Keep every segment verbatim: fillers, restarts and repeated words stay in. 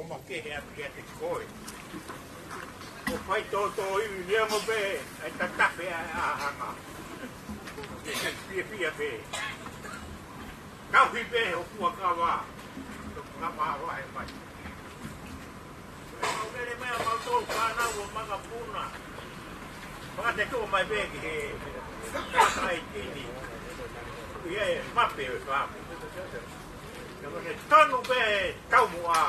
Mo ke he api ate koe. Ko fai tōtō iwi ni mo pē, ʻai tatafe ʻa e ʻahanga. Ke ke fiefia pē. Kauhi pē ho fuakava. Ho fuakava he fai. Mau lele mai ʻa mautolu fānau ʻo Makapuna. Fakatetoa mai pē ki he kakai tini. ʻI he mape ʻo e fānau. Ka ko e tonu pē taumuʻa.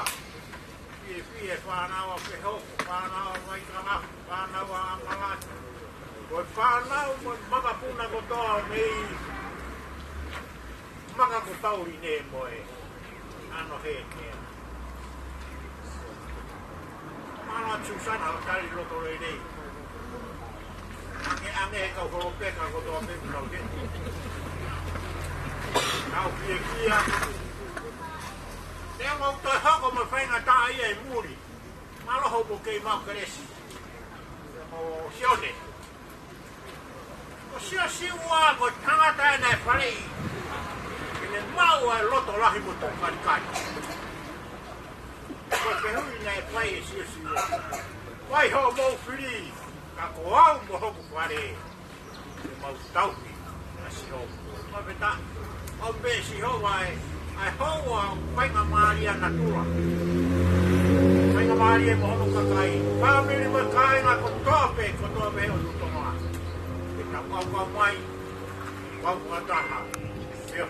Fiefia e fānau ʻa Fehoko, fānau ʻa Vaikalafu, fānau ʻa ʻAmalata. Ko e fānau mo e makapuna kotoa mei Maka ko Pauli ne mo e ano he ne. Mālō Susana, ʻo tali loto lelei. Ange, ange, kau holo pē, kau kotoa pē, kau te. Kau fiefia. Te mau toe hoko mo e faingataʻa ia ʻi muli. Mālō hoʻomou kei maʻu kelesi. ʻO Sione. Ko Siosiua ko e tangata ʻena ʻe faleʻi. Ke ne maʻu ʻa e loto lahi mo tōkalikali. Ko e fehuʻi naʻe fai ʻe Siosiua. Fai hoʻomou fili. Ka ko au mo hoku fale, te mau tauhi ʻa Sihova. Fakafetaʻi. ʻOmai pē Sihova ʻa e, ʻa e houa ʻo e faingamālie natula. Faingamālie mo hono kakai. Fāmili mo e kāinga kotoa pē, kotoa pē ʻo Tonga. Ke tau kaukau mai, kau fakataha. Sio.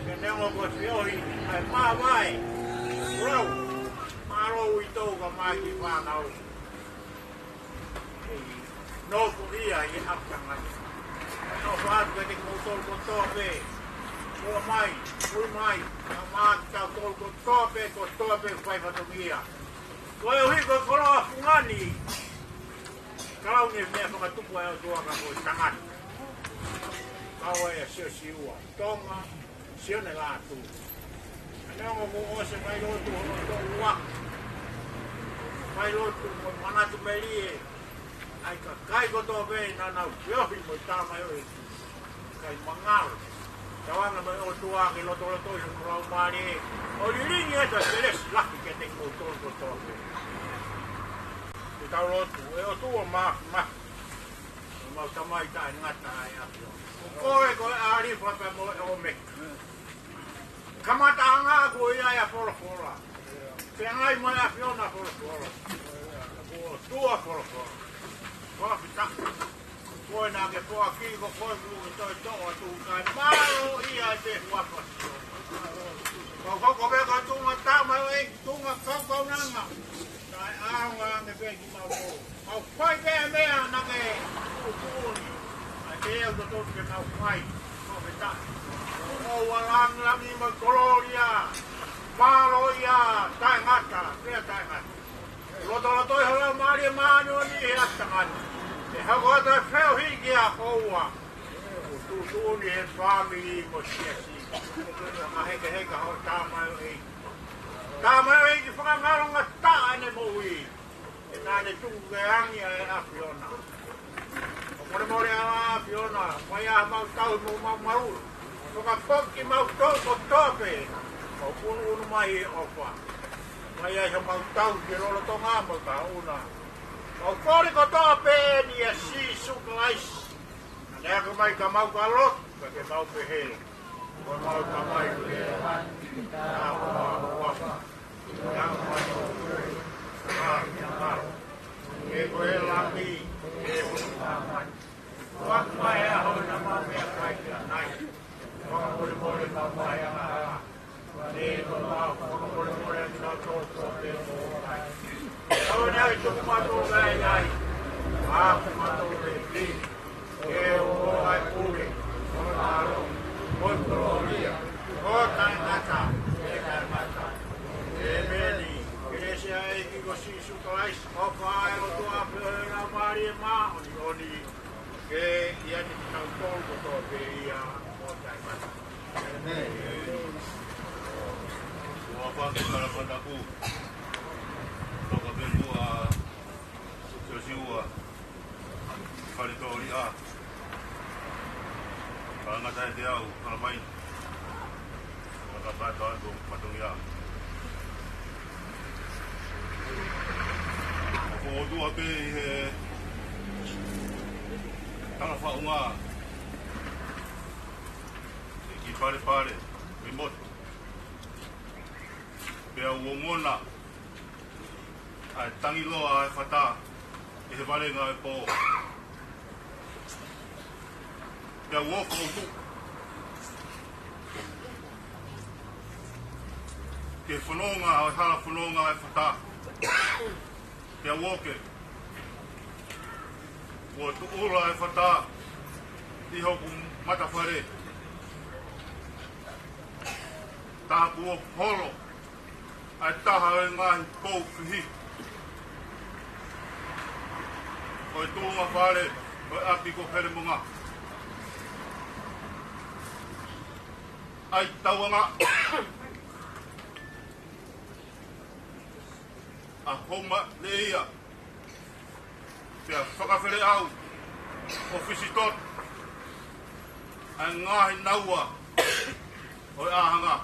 Ke neongo ko e feohi, ʻa e māvae. Lau. Mālō uitou ka mai ki fānau. Nō ko ia ʻi he ʻapitanga ni. Nō ko atu ke te kimoutolu kotoa pē. Kua mai, ui mai, ka mā kitautolu kotoa pē, kotoa pē fai fatongia. Koeʻuhi ko e koloa fungani. Kalau ne meʻa fakatupu ʻa e ʻOtua ka ko e tangata. Kau ai ʻa Siosiua, Tonga, Sione Lātū. Neongo kuo ʻosi e failotu hono toʻua. Failotu mo manatu melie. ʻAi kakai kotoa pē naʻa nau feohi mo e tamaioʻeiki. Kai mangalo. Tauange mo e ʻOtua ke lotolotoi hono laumālie. ʻO lilingi atu e kelesi lahi kiate kimoutolu kotoa pē. Ke tau lotu, ʻe ʻOtua māfimafi. ʻE mau Tamai taʻengata ʻa e ʻAfiona. Ko koe ko e ʻAlifa pea mo e ʻOmeka. Kamataʻanga kuo ʻi ai ʻa Folofola. Feangai mo e ʻAfiona Folofola. Kuo ʻOtua Folofola. Fakafetaʻi. Ko koe naʻa ke foaki, ko koe kuo ke toʻo atu kae mālō ia ʻi he huafa. Kau hoko pē ko e tuʻunga tamaioʻeiki, tuʻunga kaukaunanga. Kae ʻaonga ange pē kimautolu. Mau fai pē meʻa naʻa ke tuʻutuʻuni. ʻAi ke au totonu ke mau fai. Fakafetaʻi. ʻOua langilangi mo e kolōlia. Mālō ia taʻengata, pea taʻengata. Lotolotoi ho Laumālie Māʻoniʻoni he ʻapitanga ni. Ke hoko atu e feohi ki he houa. Tuʻutuʻuni he fāmili mo e siasi. Fakahekeheka ho tamaioʻeiki. Tamaioʻeiki fakangalongataʻa ʻene moʻui. ʻE naʻa ne tuku ke angi ʻa e ʻAfiona. ʻOku molemole ʻa e ʻAfiona, fai ʻa e mau tauhi mo mau malu. Fakafoki mau tau kotoa pē. Mau ʻunuʻunu mai he ʻofa. Fai ai ha mau tauhi ke lolotonga mau tauna. Mau kole kotoa pē ni ʻia Sīsū Kalaisi. Naʻa ne ako mai ka mau ka lotu, ka ke mau pehē. Ko mau Tamai ʻoku ʻi he langi, ʻa ho huafa. Ke ko e langi, ke ko e langi. Fakamolemole ʻa e ʻaho ni ʻa ʻemau meʻakai ʻanenai. Fakamolemole ʻa e ʻaho ni. Fakamolemole ʻa e ʻaho ni. Fakamolemole ʻa e ʻaho ni. Fakamolemole ʻa e ʻaho ni. Fakamolemole ʻa e ʻaho ni. Fakamolemole ʻa e ʻaho ni. Ke ʻoua ʻe pule, ʻo ʻalo, ʻo kolōlia, ʻo taʻengata, ʻe taʻengata. ʻEmeni. Kelesi ʻa e ʻEiki ko Sīsū Kalaisi, ʻofa ʻa e ʻOtua pea mo e Laumālie Māʻoniʻoni, ke ʻi ai ni kitautolu kotoa pē ia ʻo taʻengata. ʻEmeni. Ua pake kala pataku. Toka pemua. Siosiua, Fale Tōliʻa, Kalangata e te au, Kalamai, Kalangata e te au, Matongia. ʻOku ou ʻotua pē ʻi he talafaʻunga ʻi Palepale, ʻi motu. Pea u ongona ʻa e tangi loa ʻa e fata ʻi he valenga ʻo e pō. Pea u ō ʻo tuʻu ki he fononga ʻo e hala fononga ʻa e fata. Pea u ō ke, ʻo tuʻula ʻa e fata ʻi hoku matafale. Tā kuo holo ʻa e taha ʻo e ngaahi pou fihi ʻo e tuʻunga fale ʻo e ʻapi ko Helemonga. ʻAi tauanga ʻa Homa Leia, pea fakafeleʻau ʻo fisitoto ʻa e ngaahi naua ʻo e ʻāhanga.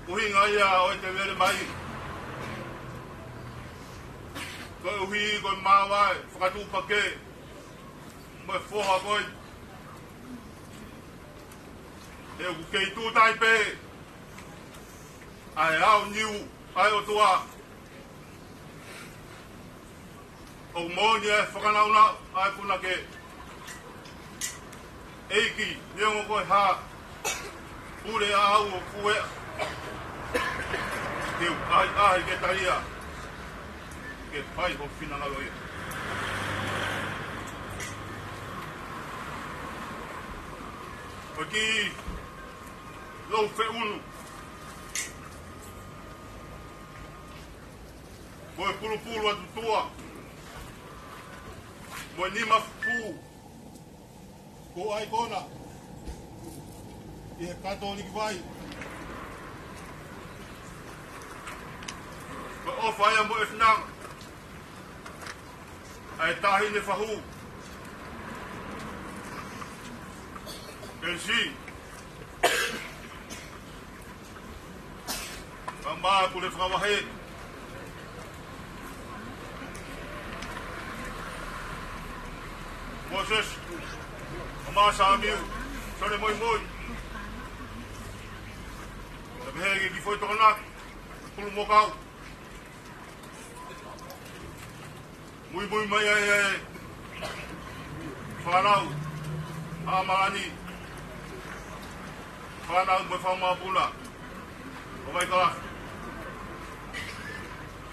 ʻUhinga ia ʻo e tevele mai, koeʻuhi ko e māvae fakatuʻupakē mo e foha ko ē. He ʻoku kei tūtai pē ʻa e aoniu ʻa e ʻOtua. ʻOku moʻoni ʻa e fakanaunau ʻa e punake. ʻEiki, neongo ko e hā, pule ʻa au ʻo kueʻa. Ke u ʻahiʻahi ke talia, ke fai ho finangalo ia. Ko e kiʻi lou feʻunu mo e pulupulu atu tua mo e nima fufū ko ʻAikona ʻi he Katoliki vai. Ko e ʻofa ia mo e finangalo ʻa e taʻahine fahu, Elsie. Mama Pule Fakavahe, Moses, Mama Samiu, Sole Moimoi. Tapu hē ki he kiʻi foʻi tokonaki, Pulu Mokau. Muimui mai ai ʻa e fānau ʻa Malani, fānau mo e fānau māpuna ʻo Vaikalafi.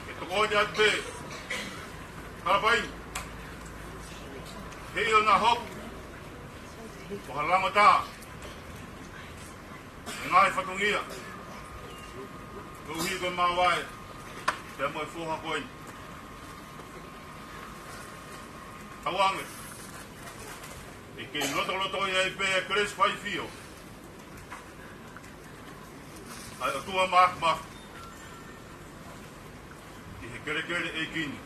Ke tokoni atu pē, Kalapai, he ʻikai ke na hopo ko ha langotā ʻa e ngaahi fatongia, koeʻuhi ko e māvae pea mo e foha ko ē. Tauange, ʻe kei lotolotoʻi ai pē ʻa e kelesi faifio ʻa e ʻOtua Māfimafi ʻi he kelekele ʻeiki ni.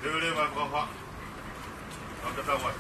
Leveleva e fakahoha. Ka tatau ai.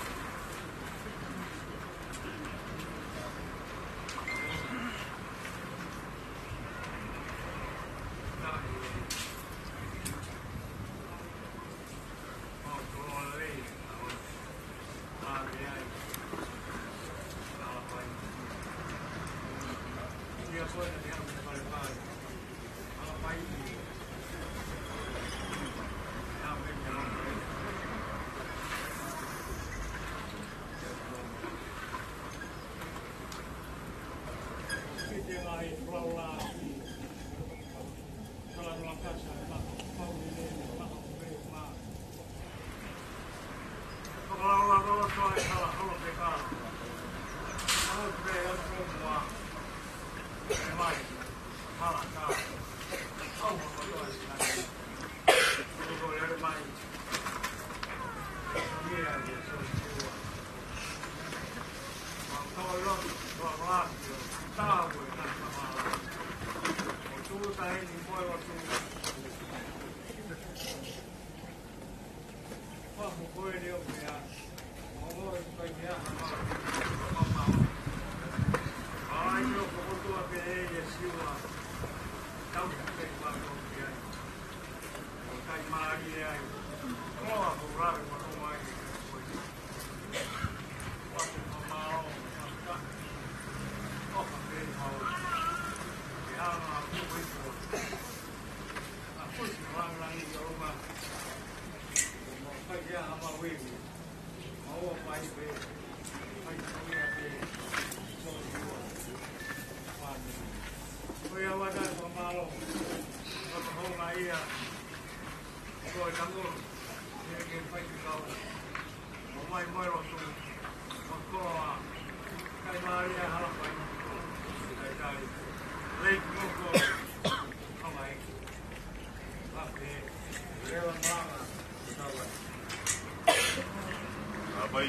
ʻApai.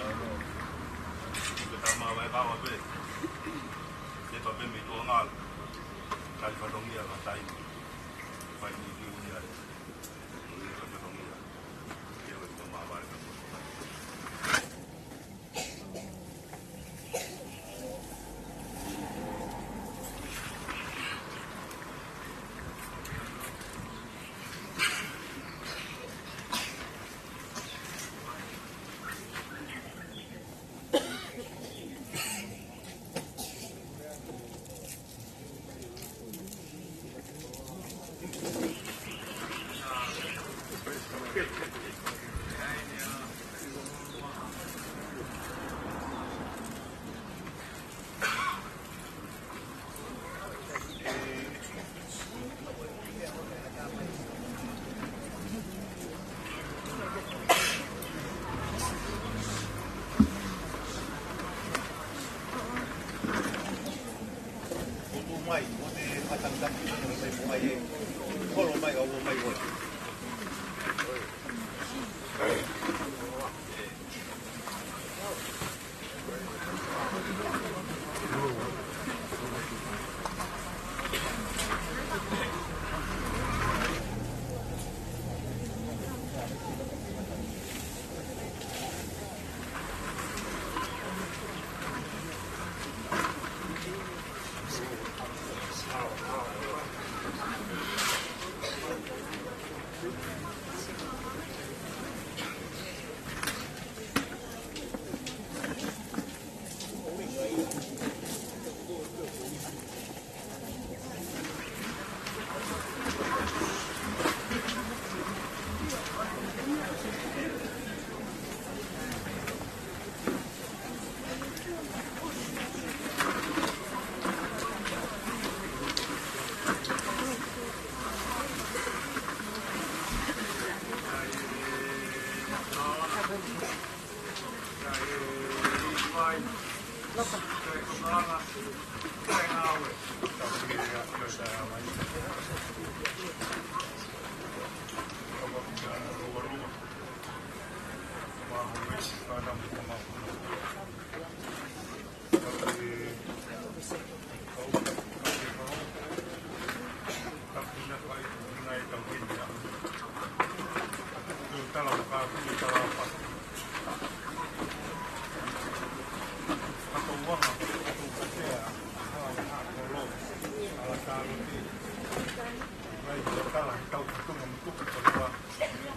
Ke tama vai kawa pe. Ke pa pe mi tuʻa ngalo. Kali fatongia ka tai. Fai ni ki unia. Unia ka fatongia. Ke wai tama vai ka. Mai, ʻo te fatangatanga, ʻo te mai, ʻo mai, ʻo mai, ʻo mai, ʻo mai.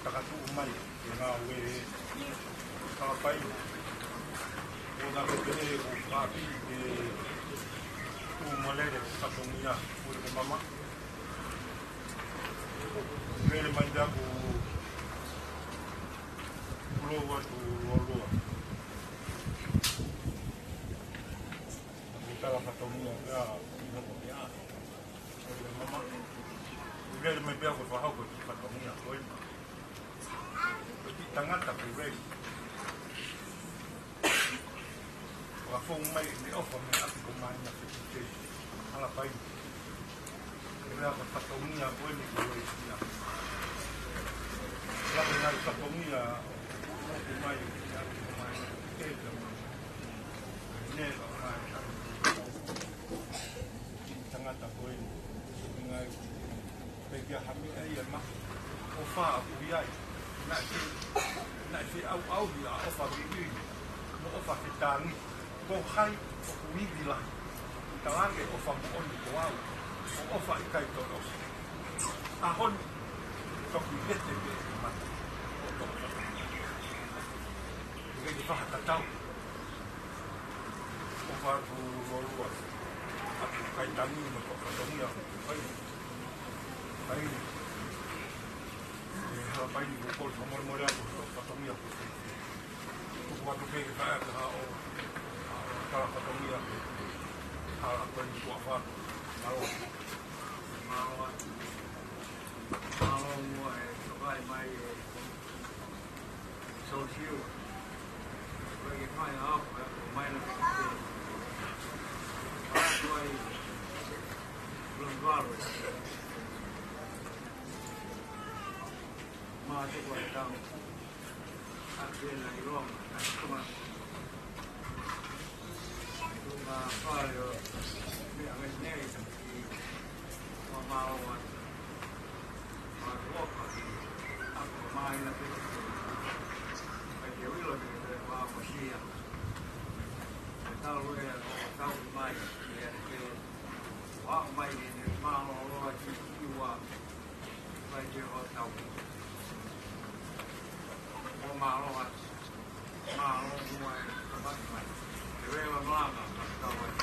Takatuʻu mai. Ke ngāue ʻi Kalapai. ʻO na ke pehē ʻoku fakaʻapi ke tuʻu malele fatongia ʻo e mama. Lele mai pea ʻoku lou atu loloa. ʻOku tala fatongia pea ʻi hoko pea ʻo e mama. Lele mai pea ʻoku fakahoko e fatongia ko ena. Ko e kiʻi tangata ko ē. Fakafou mai ʻene ʻofa mei ʻapi ko Maina Fetite. Kalapai. Ko e meʻa ko e fatongia ko eni ko ē ia. Laka nai fatongia ʻoku mai ʻi ʻapi ko Maina Fetite. Ne ka mai ʻapi. Kiʻi tangata ko eni. Ngai. Pea kia hami ai e ma. ʻOfa ʻoku ʻi ai. Naʻe, naʻe feʻauʻauhi ʻa ʻofa vivi. Mo ʻofa fetangi. Ko hai ʻoku ivi lahi. Talaange ʻofa moʻoni ko au. ʻO ʻofa ʻikai tolosi. ʻAho ni. Toki vete pē e mata. Tau. ʻOfa atu lōlua. ʻA e kakai Tonga mo e fatongia. Kai. Kai. ʻE, hala pai ni ko e kole fakamolemole atu, fatongia. Tuku atu pē ke kae ʻatā ʻo, ʻo tala fatongia. Hala pai ni ko e ʻofa atu. Mālō. Mālō atu. Mālō muʻa e tokai mai e Sōsiua. Ko e fai au, ko e mai na ke te. Ko e Longovalu. Mā te ko e tau. ʻA ke na i Roma, ʻa ke tuma. Tuma fale ʻo meʻa mai nei, ʻo mālō atu. Mālō atu ki ʻapi mai na pē. ʻAi ke ʻilo ke te wā mo sia. Ke tau lue ʻo tau mai, ia ke wā mai ke te mālō loa ki ua. Vai ke hotau. ʻO mālō atu. Mālō muʻa e kapati mai. Ke vela malanga, kapitau ai.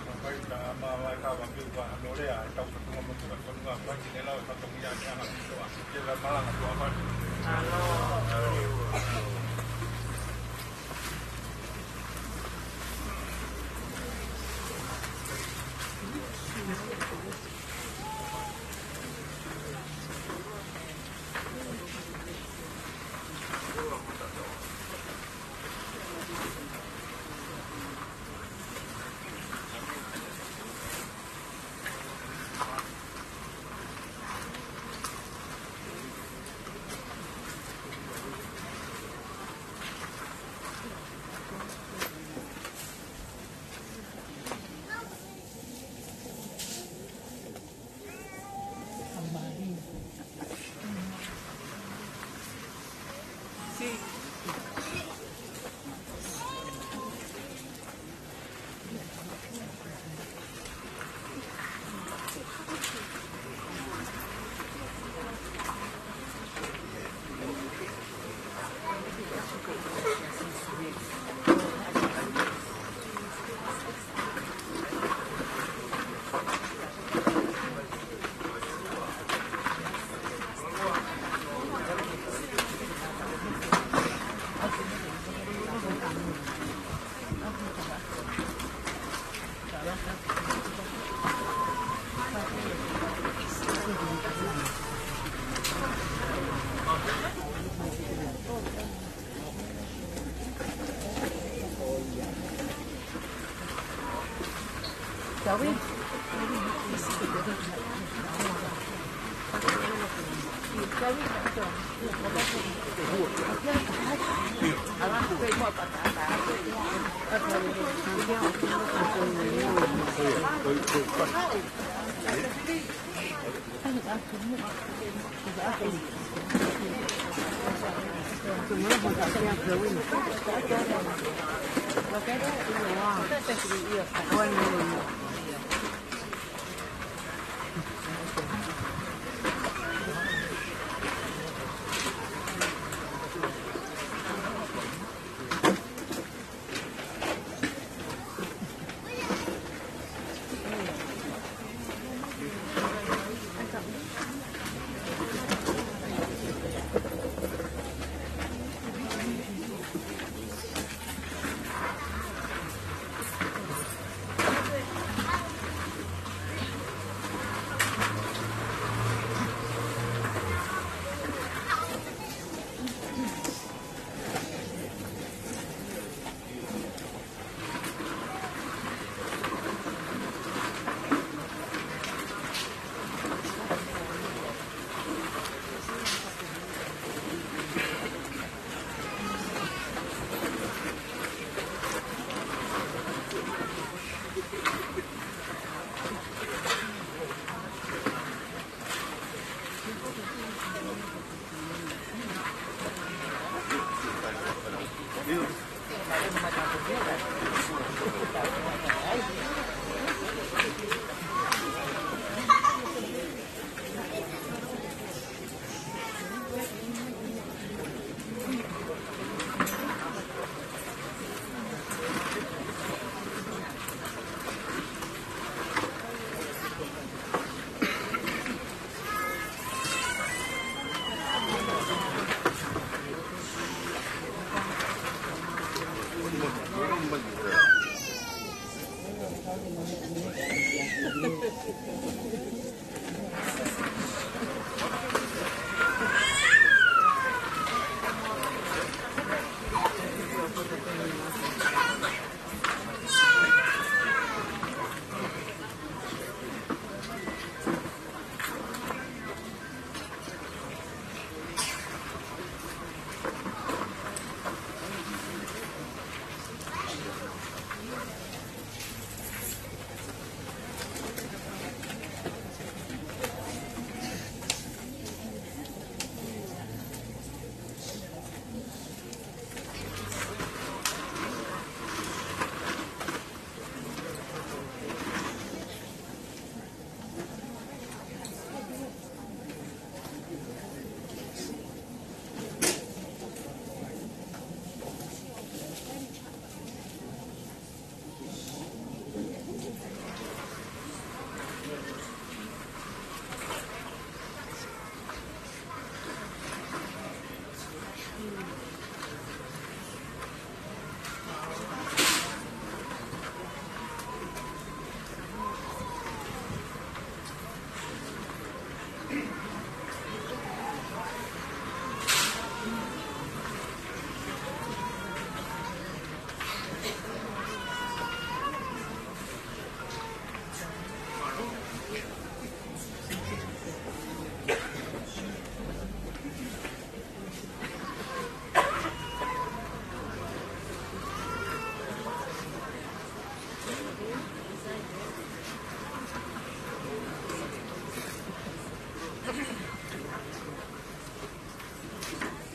Kapai ta mālō ai kava ke ua hano lea, e tau fatunga mo tua fatunga, vai ke ne lau e fatongia ke ana ki toa. Ke vela malanga tua pati. Mālō.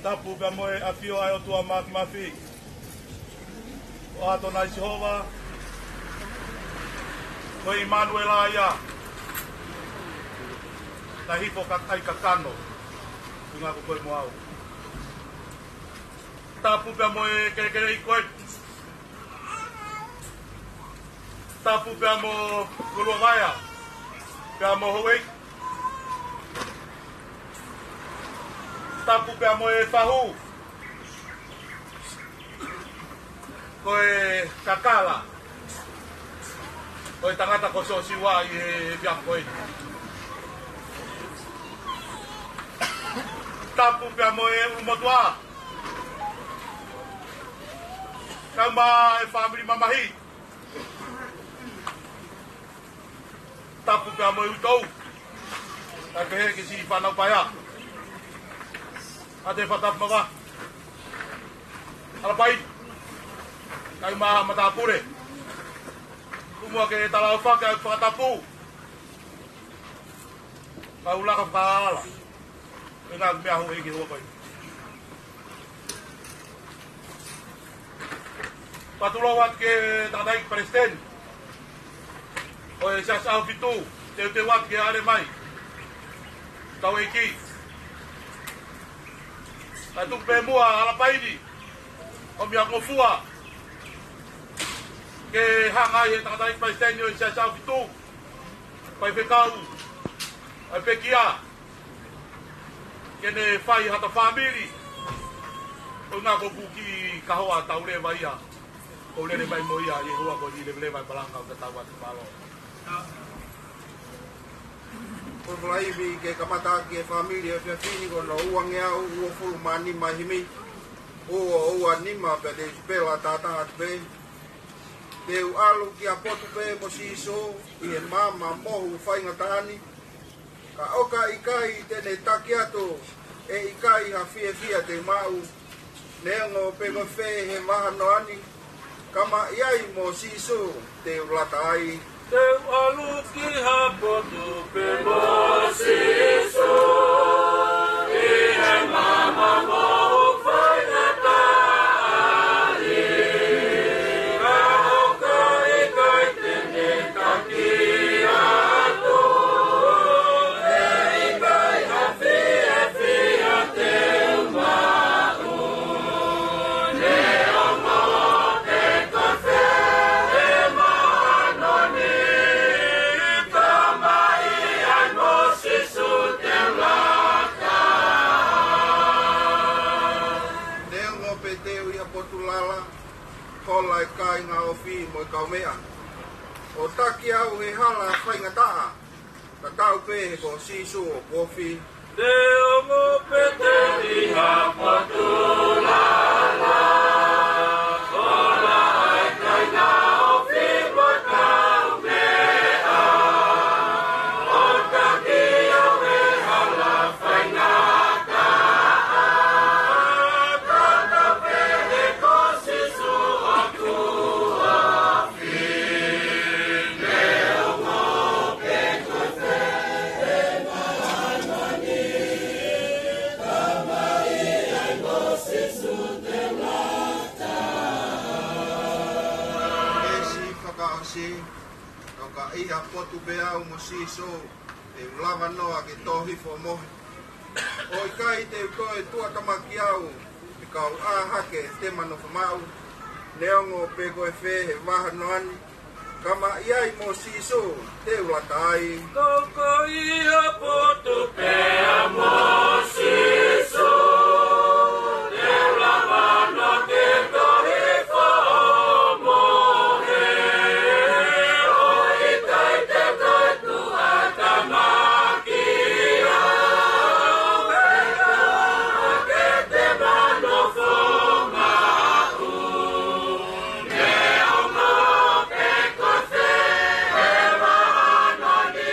Tapu pea mo e ʻafio ʻa e ʻOtua Mafimafi, ʻo ʻAtonai Sihova, ko ʻImanuela ia, naʻe hifo ʻo kakato ʻi he kakano, ʻuhinga ko koe mo au. Tapu pea mo e kelekele ʻi koe. Tapu pea mo Kuluavaea, pea mo Houʻeiki. Tapu pea mo e fahu, ko e kakala ʻo e tangata ko Siosiua ʻi he efiafi ko eni. Tapu pea mo e ʻulumotuʻa, kae ʻumaʻā e fāmili mamahi. Tapu pea mo e ʻutou, kae pehē ki siʻi fānau paea. ʻAtē Fakatapu Mavahe, ʻAlapaini, kae ʻumaʻā e matāpule. Kumuʻa ke talaʻofa ke fakatapu, kae ʻuluaki fakaʻaʻala. ʻUhinga ko e meʻa ʻoku ʻi he ʻaho ko eni. Fakatulou atu ki he tangataʻeiki palesiteni ʻo e Siasi ʻAhofitu, teuteu atu ke ʻalu mai, kau ʻeiki. Kae tuku pē muʻa ʻAlapaini, ʻomi ʻa e ngofua ke hanga ʻe he tangataʻeiki palesiteni ʻo e Siasi ʻAhofitu, faifekau ʻa e pekia, ke ne fai hata fāmili. ʻUhinga ko ʻeku kiʻi kahoa tau leva ia, ʻoku lele mai mo ia ʻi he ʻaho ko eni, leveleva e palanga ʻo tatau atu, mālō. Ko e fakaʻivi ke kamata ʻaki e fāmili ʻo e efiafi ni ko hono uangeau uofulu mā nima himi. Ua ua nima pea te u sipela tātā atu pē. Te u ʻalu ki ha potu pē mo Sīsū ʻi he maama mohu faingataʻa ni. Ka ʻoka ʻikai te ne taki atu, ʻe ʻikai ha fiefia te u maʻu. Neongo pe ko fē he vahanoa ni, ka ma ʻi ai mo Sīsū te u lata ai. Te u ʻalu ki ha potu pē mo Sīsū ʻi he maama mohu faingataʻa ni. Ka ʻoka ʻikai te ne taki atu, ʻe ʻikai ha fiefia te u maʻu. Neongo pe ko fē he vahanoa ni, ka ma ʻi ai mo Sīsū te u lata. Neongo pe te u ʻi ha potu lala, hola e kāinga ofi mo e kaumeʻa, ʻo taki au he hala faingataʻa, tatau pē he ko Sīsū ʻoku ofi. Neongo pe te u ʻi ha potu lala, hola e kāinga ofi mo e kaumeʻa, ʻo taki au he hala faingataʻa, tatau pē he ko Sīsū ʻoku ofi. Veesi fakaʻosi, ka ʻoka ʻi ha potu pē au mo Sīsū, te u lava noa ke tō hifo ʻo mohe. ʻO ʻikai te u toe tuʻutāmaki au, he ka u ʻā hake te ma nofo maʻu. Neongo pe ko e fē he vahanoa ni, ka ma ʻi ai mo Sīsū te u lata ai. Ka ʻoka ʻi ha potu pē au mo Sīsū, te u lava noa ke tō hifo ʻo mohe. ʻO ʻikai te u toe tuʻutāmaki au, he ka u ʻā hake te ma nofo maʻu. Neongo pe ko fē he vahanoa ni,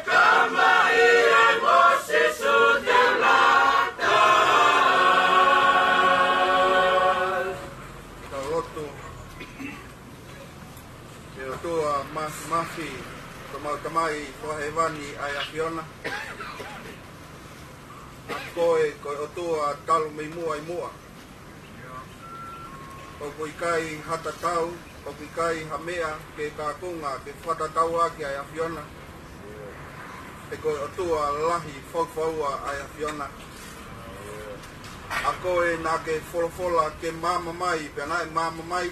ka ma ʻi ai mo Sīsū te u lata. Tau lotu. ʻE ʻOtua Mafimafi, ko homau Tamai ʻoku ʻi hēvani ʻa e ʻAfiona. Ko koe, ko e ʻOtua talu mei muʻa ʻi muʻa. ʻOku ʻikai ha tatau, ʻoku ʻikai ha meʻa ke kaunga ke fakatatau ʻaki ʻa e ʻAfiona. He ko e ʻOtua lahi faufaua ʻa e ʻAfiona. ʻA koe naʻa ke folofola ke maama mai, pea naʻe maama mai.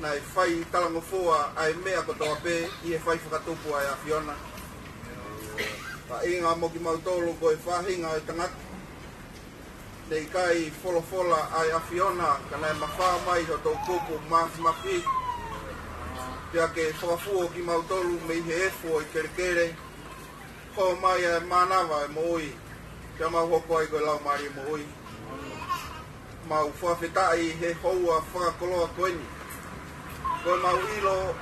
Naʻe fai talangofua ʻa e meʻa kotoa pē ʻi he fai fakatupu ʻa e ʻAfiona. Ka ʻi he ngaahi mo kimautolu ko e faʻahinga ʻo e tangata. Naʻe ʻikai folofola ʻa e ʻAfiona, ka naʻe mafao mai ho toʻukupu mafimafi. Pea ke fakafuo kimautolu mei he efu ʻo e kelekele. Ko mai ʻa e mānava ʻo e moʻui, pea mau hoko ai ko e laumālie moʻui. Mau fakafetaʻi he houa fakakoloa ko eni. Ko e mau ʻilo,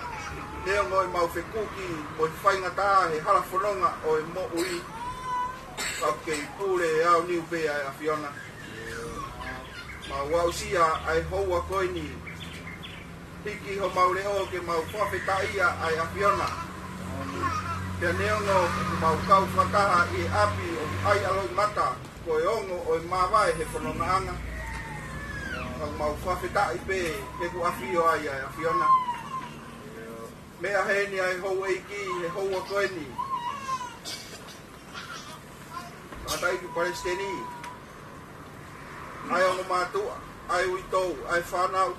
neongo ʻemau fekuki mo e faingataʻa he hala fononga ʻo e moʻui, ka ʻoku kei pule ʻe aoniu pē ʻa e ʻAfiona. Mau aʻusia ʻa e houa ko eni, hiki homau leʻo ke mau fakafetaʻia ʻa e ʻAfiona. Pea neongo ʻoku mau kau fakataha ʻi he ʻapi ʻoku ʻai ʻa loʻimata, ko e ongo ʻo e māvae he fonongaʻanga, ka mau fakafetaʻi pē he ʻoku ʻafio ai ʻa e ʻAfiona. Meʻa heni ʻa e houʻeiki he houa ko eni, Tangataʻeiki Palesiteni, ʻa e ongo mātuʻa, ʻa e uitou, ʻa e fānau,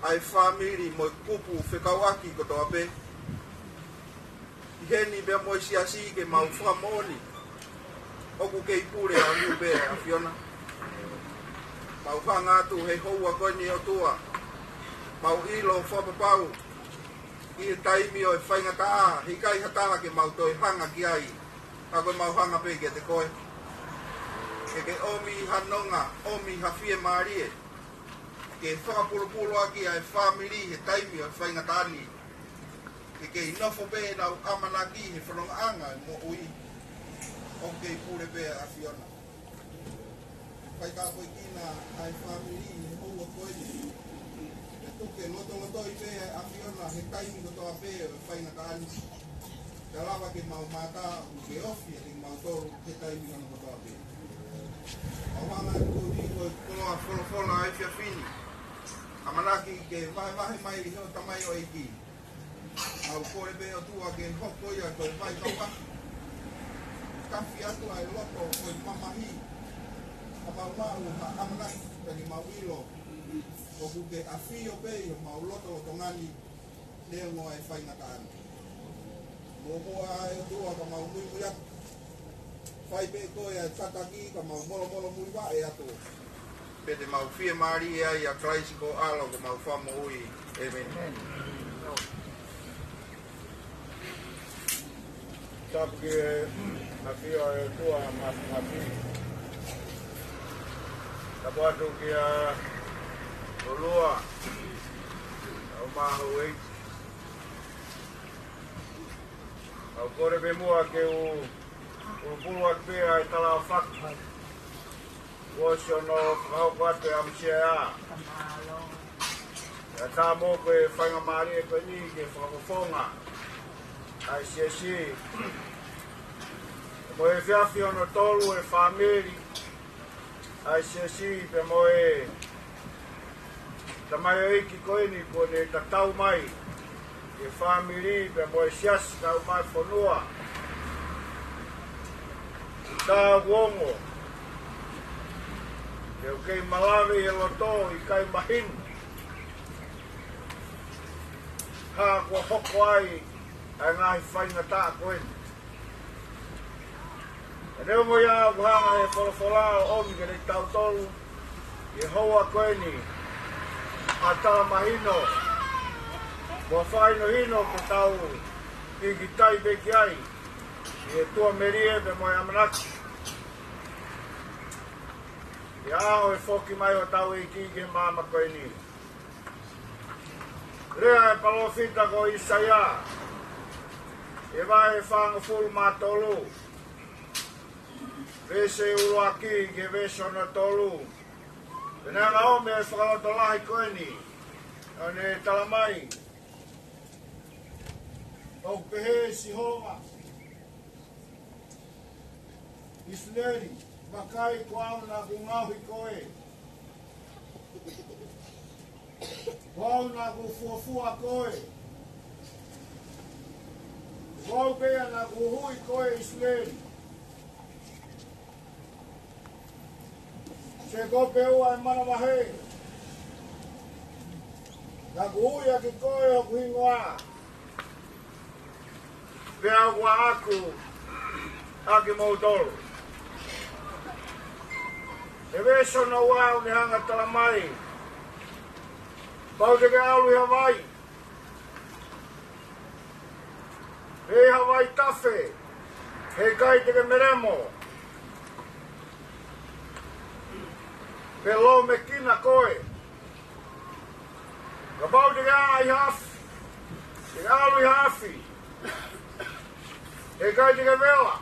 ʻa e fāmili mo e kupu fekauʻaki kotoa pē. ʻI heni pea mo e siasi ke mau fakamoʻoni, ʻoku kei pule ʻa e ʻAfiona. Mau hanga atu he houa ko eni ʻOtua, mau ʻilo fakapapau, ʻi he taimi ʻo e faingataʻa, he ʻikai ha taha ke mau toe hanga ki ai, ka ko e mau hanga pē kiate koe. Ke ke ʻomi ha nonga, ʻomi ha fiemālie, ke fakapulupulu ʻaki ʻa e fāmili he taimi ʻo e faingataʻa ni. Ke kei nofo pē ʻenau ʻamanaki he fonongaʻanga ʻo e moʻui. ʻOku kei pule pē ʻa e ʻAfiona. Fai tāpuekina ʻa e fāmili he houa ko eni. Pea tuku ke lotolotoi pē ʻa e ʻAfiona he taimi kotoa pē ʻo e faingataʻa ni. Ka lava ke mau mātā, ke ofi ʻa kimautolu he taimi hono kotoa pē. Mau hanga atu ko e koloa folofola ʻa e efiafi ni. ʻAmanaki ke vahevahe mai ʻe hoʻo tamaioʻeiki. Mau kole pē ʻOtua ke hoko ia ko e vai kaua. Tafi atu ʻa e loto ʻo e mamahi. Ka mau maʻu ha ʻamanaki pea ke mau ʻilo, ʻoku ke ʻafio pē ʻi homau lotolotonga ni, neongo ʻa e faingataʻa ni. Muʻomuʻa ʻe ʻOtua ka mau muimui atu. Fai pē koe ʻa e tataki ka mau molomolomuivaʻe atu. Pea te mau fiemālie ai ʻia Kalaisi ko ho ʻAlo ko homau Fakamoʻui. ʻĒmeni. Tapu ki he ʻAfio ʻa e ʻOtua mafimafi. Tapu atu kia Lolua, ʻa e mahuʻinga. Mau kole pē muʻa ke u pulupulu atu pē ʻa e tala fakahoko. Kuo ʻosi hono fakahoko atu ʻe ʻAmusia ʻa e ʻatā mo e faingamālie ko eni ke fakafofonga ʻa e siasi. Mo e efiafi hono tolu ʻa e fāmili ʻa e siasi pea mo e tamaioʻeiki ko eni kuo ne tatau mai ki he fāmili pea mo e siasi kae ʻumaʻā e fonua. Ka ʻoku ongo, ke u kei malave ʻi he loto ʻikai mahino. Ka kuo hoko ai ʻa e ngaahi faingataʻa ko eni. Ka neongo ia ʻoku hanga ʻe he folofola ʻo ʻomi kiate kitautolu ʻi he houa ko eni ʻa e tala mahino mo e fakahinohino ke tau ʻikitai pē ki ai ʻi he tuʻamelie pea mo e ʻamanaki ʻi he ʻaho ʻe foki mai hotau ʻEiki ki he māmani ko eni. Lea ʻa e palōfita ko ʻĪsaia, ʻi he vahe fāngofulu mā tolu, veesi ʻuluaki ki he veesi hono tolu. Pea naʻe ʻomi ʻa e fakalotolahi ko eni, ʻo ne tala mai, ʻOku pehē ʻe Sihova, ʻi ʻIsileli, vakai, ko au naʻa ku ngaohi koe, ko au naʻa ku fuofua koe, ko au pē ia naʻa ku huhuʻi koe, ʻIsileli. Sēkope ua ʻe manavahē, naʻa ku huhuʻi ʻaki koe ʻi hoku hingoa, pea ʻoku ʻaʻaku ʻa kimoutolu. ʻI he veesi hono ua ʻoku ne hanga ʻo talamai, pau te ke ʻalu ʻi ha vai, pe ʻi ha vaitafe, heʻikai te ke melemo, pe lōmekina koe. Kapau te ke ʻā ʻi ha afi, te ke ʻalu ʻi ha afi, heʻikai te ke vela.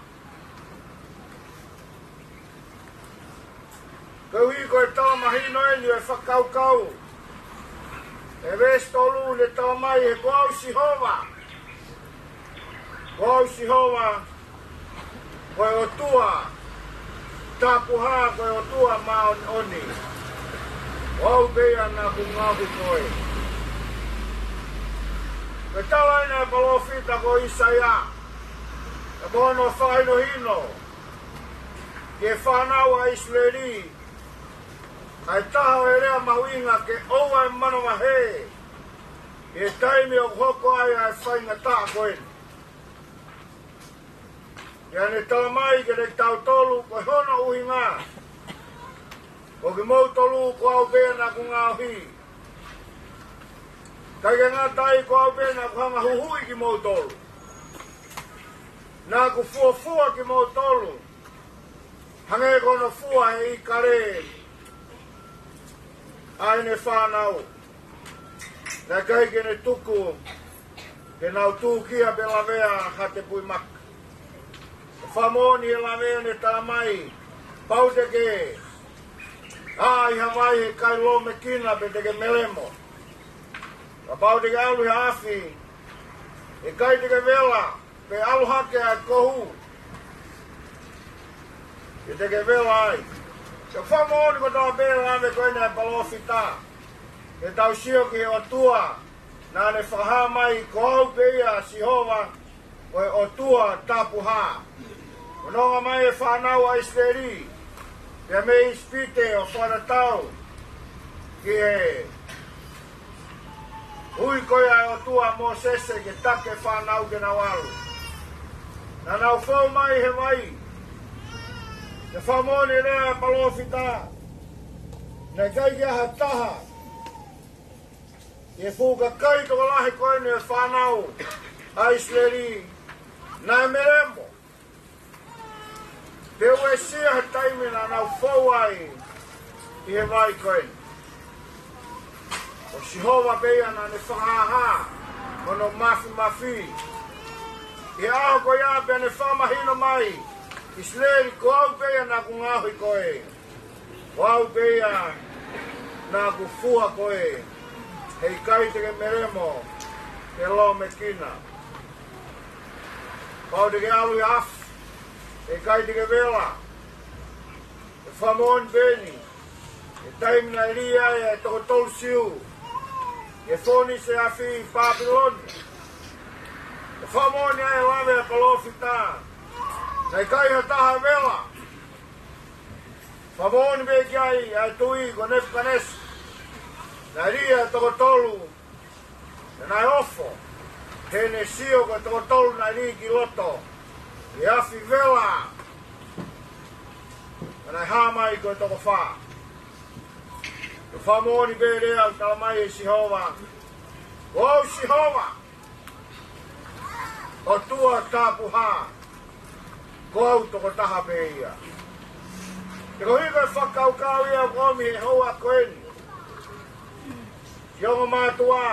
Koeʻuhi ko e tala mahino eni ʻo e fakakaukau ʻi he veesi tolu, ne talamai, he ko au Sihova, ko au Sihova, ko e ʻOtua tapuhā, ko e ʻOtua māʻoniʻoni. Ko au pē ia naʻa ku ngaohi koe. Ko e tala eni ʻa e palōfita ko ʻĪsaia, ʻa ia ko hono fakahinohino ki he fānau ʻa ʻIsileli, ʻa e taha ʻo e lea mahuʻinga ke ʻoua ʻe manavahē ʻi he taimi ʻoku hoko ai ʻa e faingataʻa ko eni. Pea ne talamai kiate kitautolu, ko hono ʻuhinga, ko kimoutolu ko au pē ia naʻa ku ngaohi. ʻIkai ke ngata ai, ko au pē naʻa ku hanga ʻo huhuʻi kimoutolu. Naʻa ku fuofua kimoutolu, hangē ko hono fua ʻe he ʻīkale ʻa ʻene fānau. Naʻe ʻikai ke ne tuku ke nau tūkia pe lavea ha tepui maka. Fakamoʻoni ʻi he lave ne talamai, pau te ke ʻā ʻi ha vai, heʻikai lōmekina pe te ke melemo. Kapau te ke ʻalu ʻi ha afi, heʻikai te ke vela, pe ʻalu hake ʻa e kohu, ʻikai te ke vela ai. Ko e fakamoʻoni kotoa pē ʻa e lave ko eni ʻa e palōfita, ke tau sio ki he ʻOtua naʻa ne fakahā mai, ko au pē ia Sihova, ko e ʻOtua tapuhā. Ko e nonga mai e fānau ʻa ʻIsileli pea mei ʻIsipite ʻo fakatatau ki he ui ko ia ʻa e ʻOtua ʻa Mōsese ke taki e fānau ke nau ʻalu. Naʻa nau fou mai he vai. Ko e fakamoʻoni ʻa e lea ʻa e palōfita, naʻe ʻikai ke ʻi ai ha taha ʻi he fuʻu kakai tokolahi ko eni ʻo e fānau ʻa ʻIsileli naʻe melemo pe uesia he taimi naʻa nau fou ai ʻi he vai ko eni. Ko Sihova pē ia naʻa ne fakahāhā hono māfimafi ʻi he ʻaho ko ia pea ne fakamahino mai, ʻIsileli, ko au pē ia naʻa ku ngaohi koe. Ko au pē ia naʻa ku fua koe, heʻikai te ke melemo pe lōmekina. Pau te ke ʻalu ʻi ha afi, heʻikai te ke vela. Ko e fakamoʻoni pē eni, he taimi naʻe lī ai ʻa e toko tolu Siu ki he fōnise afi ʻi Pāpilone, ko e fakamoʻoni ʻa e lave ʻa e palōfita, naʻe ʻikai ha taha vela. Fakamoʻoni pē ki ai ʻa e tuʻi ko Nepukanesa, naʻe lī ʻa e toko tolu, naʻe ofo heʻene sio ko e toko tolu naʻe lī ki loto ʻi he afi vela, naʻe hā mai ko e toko fā. Ko e fakamoʻoni pē lea ʻoku talamai ʻe Sihova, ko au Sihova, ʻOtua tapuhā, ko au tokotaha pē ia. He ko e hiko e fakakaukau ia ʻoku ʻomi he houa ko eni. Siʻi ongo mātuʻa,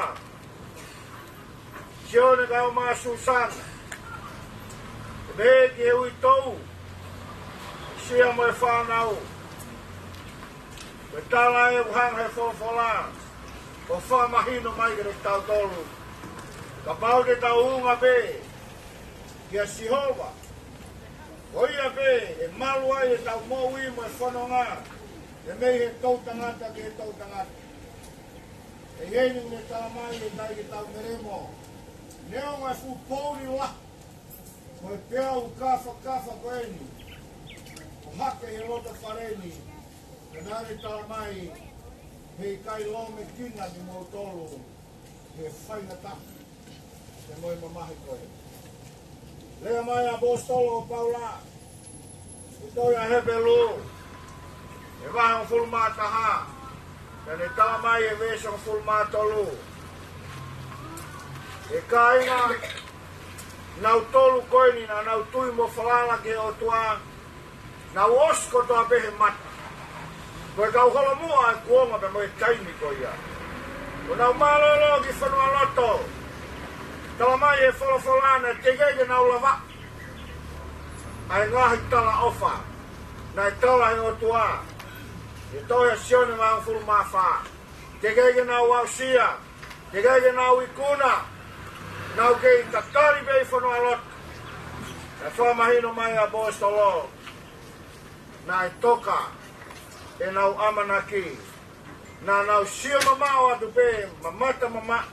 Sione kae ʻumaʻā Susana, pea pehē ki he uitou, Sia mo e fānau. Ko e tala ʻoku hanga ʻe he folofola ʻo fakamahino mai kiate kitautolu, kapau te tau unga pē kia Sihova, ko ia pē ʻe Malu ai ʻetau moʻui mo e fononga, ʻe mei he toʻutangata ki he toʻutangata. ʻE ʻi heni ʻoku ne tala mai ʻe ʻikai ke tau melemo, neongo e fuʻu poʻuli lahi mo e peau kafakafa ko eni ʻoku hake he loto fale ni, ka naʻa ne tala mai, heʻikai lōmekina kimoutolu he faingataʻa pea mo e mamahi ko ē. Lea mai ʻa e ʻaposetolo ko Paula ʻi he tohi ʻa Hepelū, ʻi he vahe hongofulu mā taha, naʻa ne tala mai ʻi he veesi hongofulu mā tolu, ʻE kāinga, nautolu ko eni naʻa nau tui mo falala ki he ʻOtua, nau ʻosi kotoa pē he mata. Ko e kau holomuʻa ʻa e kuonga pea mo e taimi ko ia. ʻOku nau mālōlō ki fonualoto. Tala mai ʻe he folofola naʻe teʻeki ke nau lavaʻi ʻa e ngaahi talaʻofa naʻe tala ʻe he ʻOtua ʻi he tohi ʻa Sione vahe hongofulu mā fā. Teʻeki ke nau aʻusia, teʻeki ke nau ikuna, nau kei tatali pē ʻi fonualoto. Naʻe fakamahino mai ʻe he ʻaposetolo, naʻe toka ʻenau ʻamanaki, naʻa nau sio mamaʻo atu pē, mamata mamaʻo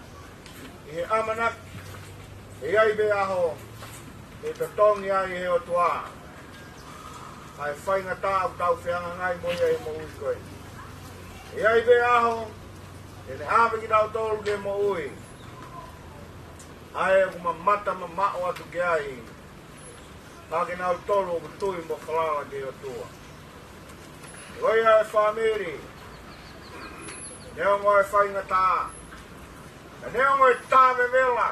ʻi he ʻamanaki, ʻe ʻi ai pē ʻaho ʻe totongi ai ʻe he ʻOtua ʻa e faingataʻa ʻoku tau fehangahangai mo ia ʻi he moʻui ko eni. ʻE ʻi ai pē ʻaho ʻe ne ʻave kinautolu ki he moʻui ʻa ē ʻoku mamata mamaʻo atu ki ai ʻa kinautolu ʻoku tui mo falala ki he ʻOtua. Ko ia ʻe fāmili, neongo e faingataʻa, ka neongo e tā vevela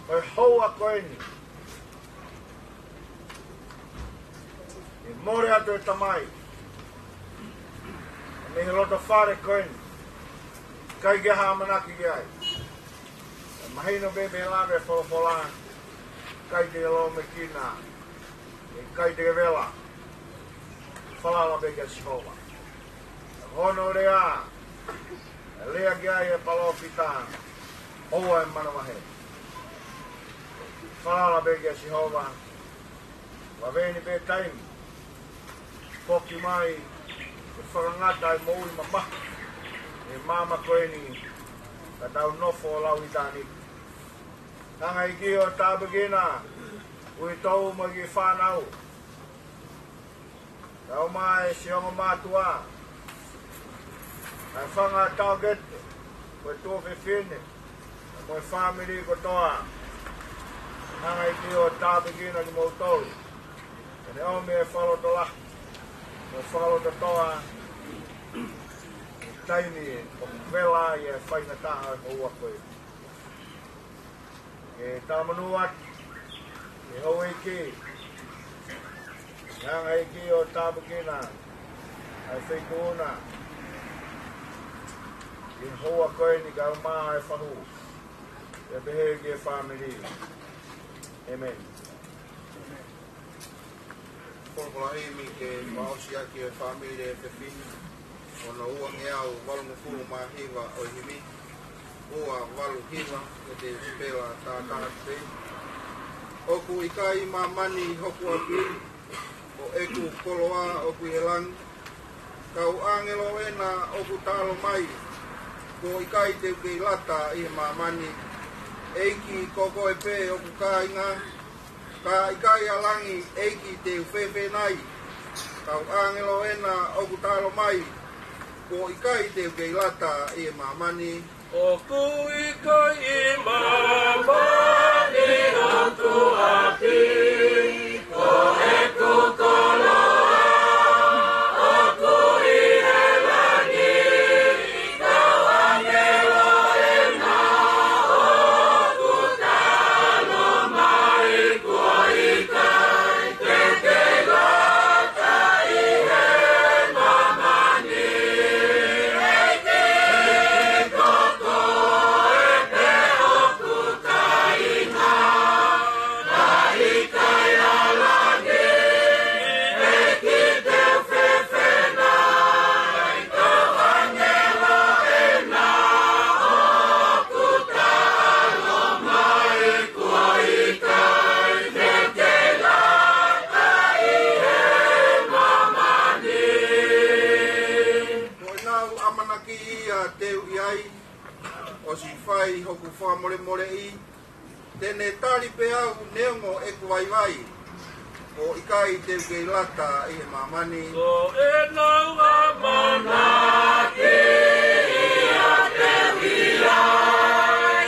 ʻo e houa ko eni, ʻe mole atu e tamai mei he loto fale ko eni, ʻikai ke ʻi ai ha ʻamanaki ki ai. ʻE mahino pē mei he lave ʻa e folofola, ʻikai te ke lōmekina, ʻikai te ke vela, falala pē kia Sihova. Hono lea, ʻe lea ki ai ʻa e palōfita, ʻoua ʻe manavahē. Falala pē kia Sihova, ʻoua ʻe veni pē taimi, foki mai ke fakangata ʻa e moʻui mamahi ʻi he māmani ko eni, ka tau nofo ʻo lau ʻitāniti. Hanga ʻe he ʻEiki ʻo tāpuekina, uitou mo e kiʻi fānau, kae ʻumaʻā e siʻi ongo mātuʻa, ʻa e fanga taʻokete, ko e tuofefine, mo e fāmili kotoa. Hanga ʻe he ʻEiki ʻo tāpuekina kimoutolu, ke ne ʻomi e fakalotolahi mo e fakalototoʻa ʻi he taimi ʻoku vela ai e faingataʻa ʻo e houa ko eni. Ke talamonū atu ki he houʻeiki, hanga ʻe he ʻEiki ʻo tāpuekina ʻa e feituʻu na ʻi he houa ko eni kae ʻumaʻā e fahu. Pea pehē ki he fāmili. ʻĒmeni. Folofola himi ke fakaʻosi ʻaki e fāmili e fefine, hono uangeau valungofulu mā hiva ʻo e himi, ua valu hiva, ʻe te sipela tātā pē. ʻOku ʻikai māmani hoku ʻapi, ko ʻeku koloa ʻoku ʻi he langi, kau ʻāngelo ena ʻoku taʻalo mai, kuo ʻikai te u kei lata ʻi he māmani. ʻEiki, ko koe pē ʻoku kāinga, ka ʻikai ʻa langi, ʻEiki, te u fēfē nai? Kau ʻāngelo ena ʻoku taʻalo mai, kuo ʻikai te u kei lata ʻi he māmani. ʻOku ʻikai māmani hoku ʻapi, ko ʻeku koloa ʻoku ʻi he langi, kau ʻāngelo ena ʻoku taʻalo mai, kuo ʻikai te u kei lata ʻi he māmani. ʻEiki, ko koe pē ʻoku kāinga, ka ʻikai Fakamolemoleʻi, te ne tali pē au neongo ʻeku vaivai, ʻo ʻikai te u kei lata ʻi he māmani. Ko ʻenau ʻamanaki ʻiate au ia,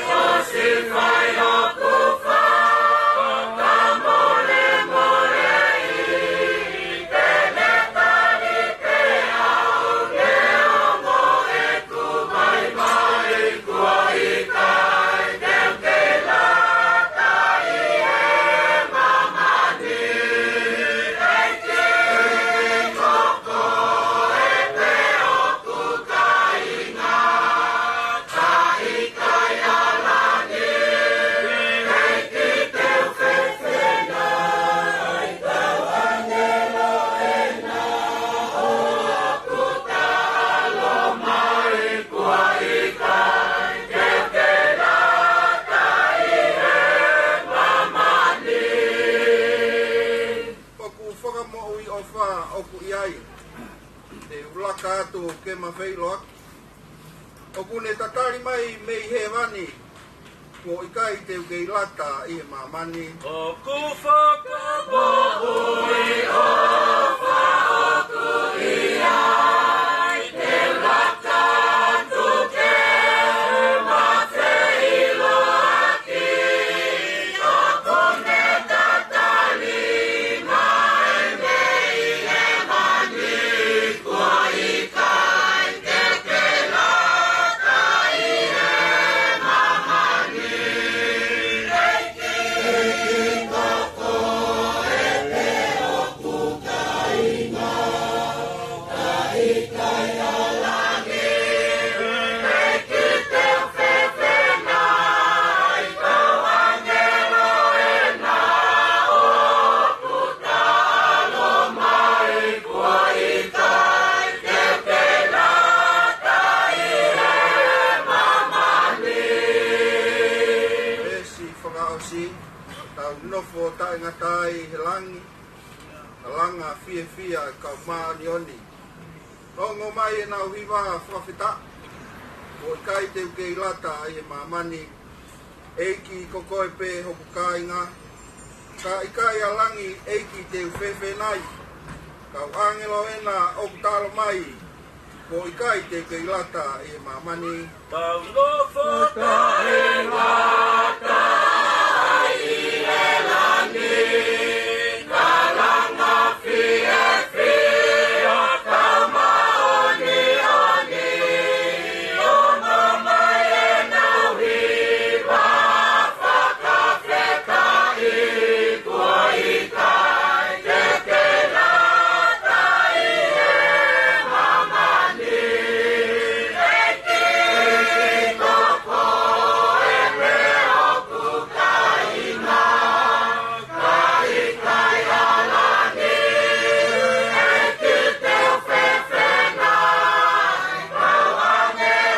ʻosi fai hoku fakamolemoleʻi, te ne tali pē au neongo ʻeku vaivai, kuo ʻikai te u kei lata ʻi he māmani. ʻEiki, ko koe pē hoku kāinga, ka ʻikai ʻa langi, ʻEiki, te u fefena ai, kau ʻāngelo ʻena ʻoku taʻalo mai, kuo ʻikai te u kei lata ʻi he māmani. ʻOku fakamoʻui ʻofa ʻoku ʻi ai, te u laka atu ke ma feʻiloaki. ʻOku ne tatali mai mei hēvani, kuo ʻikai te u kei lata ʻi he māmani. ʻOku fakamoʻui ʻofa ʻoku ʻi ai, te u laka atu ke ma feʻiloaki. ʻOku ne tatali mai mei hēvani, kuo ʻikai te u kei lata ʻi he māmani. ʻEiki, ko koe pē hoku kāinga, ka ʻikai ʻa langi, ʻEiki, te u fefena ai, kau ʻāngelo ʻena ʻoku taʻalo mai, kuo ʻikai te u kei lata ʻi he māmani. Veesi fakaʻosi, tau nofo taʻengata ai he langi, ka langa fiefia e kau māʻoniʻoni. Ongo mai ʻenau hiva fakafetaʻi, kuo ʻikai te u kei lata ʻi he māmani. ʻEiki, ko koe pē hoku kāinga, ka ʻikai ʻa langi, ʻEiki, te u fefena ai, kau ʻāngelo ʻena ʻoku taʻalo mai, kuo ʻikai te u kei lata ʻi he māmani. Tau nofo taʻengata ai ʻi he langi, ka langa fiefia e kau māʻoniʻoni. Ongo mai ʻenau hiva fakafetaʻi, kuo ʻikai te u kei lata ʻi he māmani. ʻEiki, ko koe pē hoku kāinga, ka ʻikai ʻa langi, ʻEiki, te u fefena ai, kau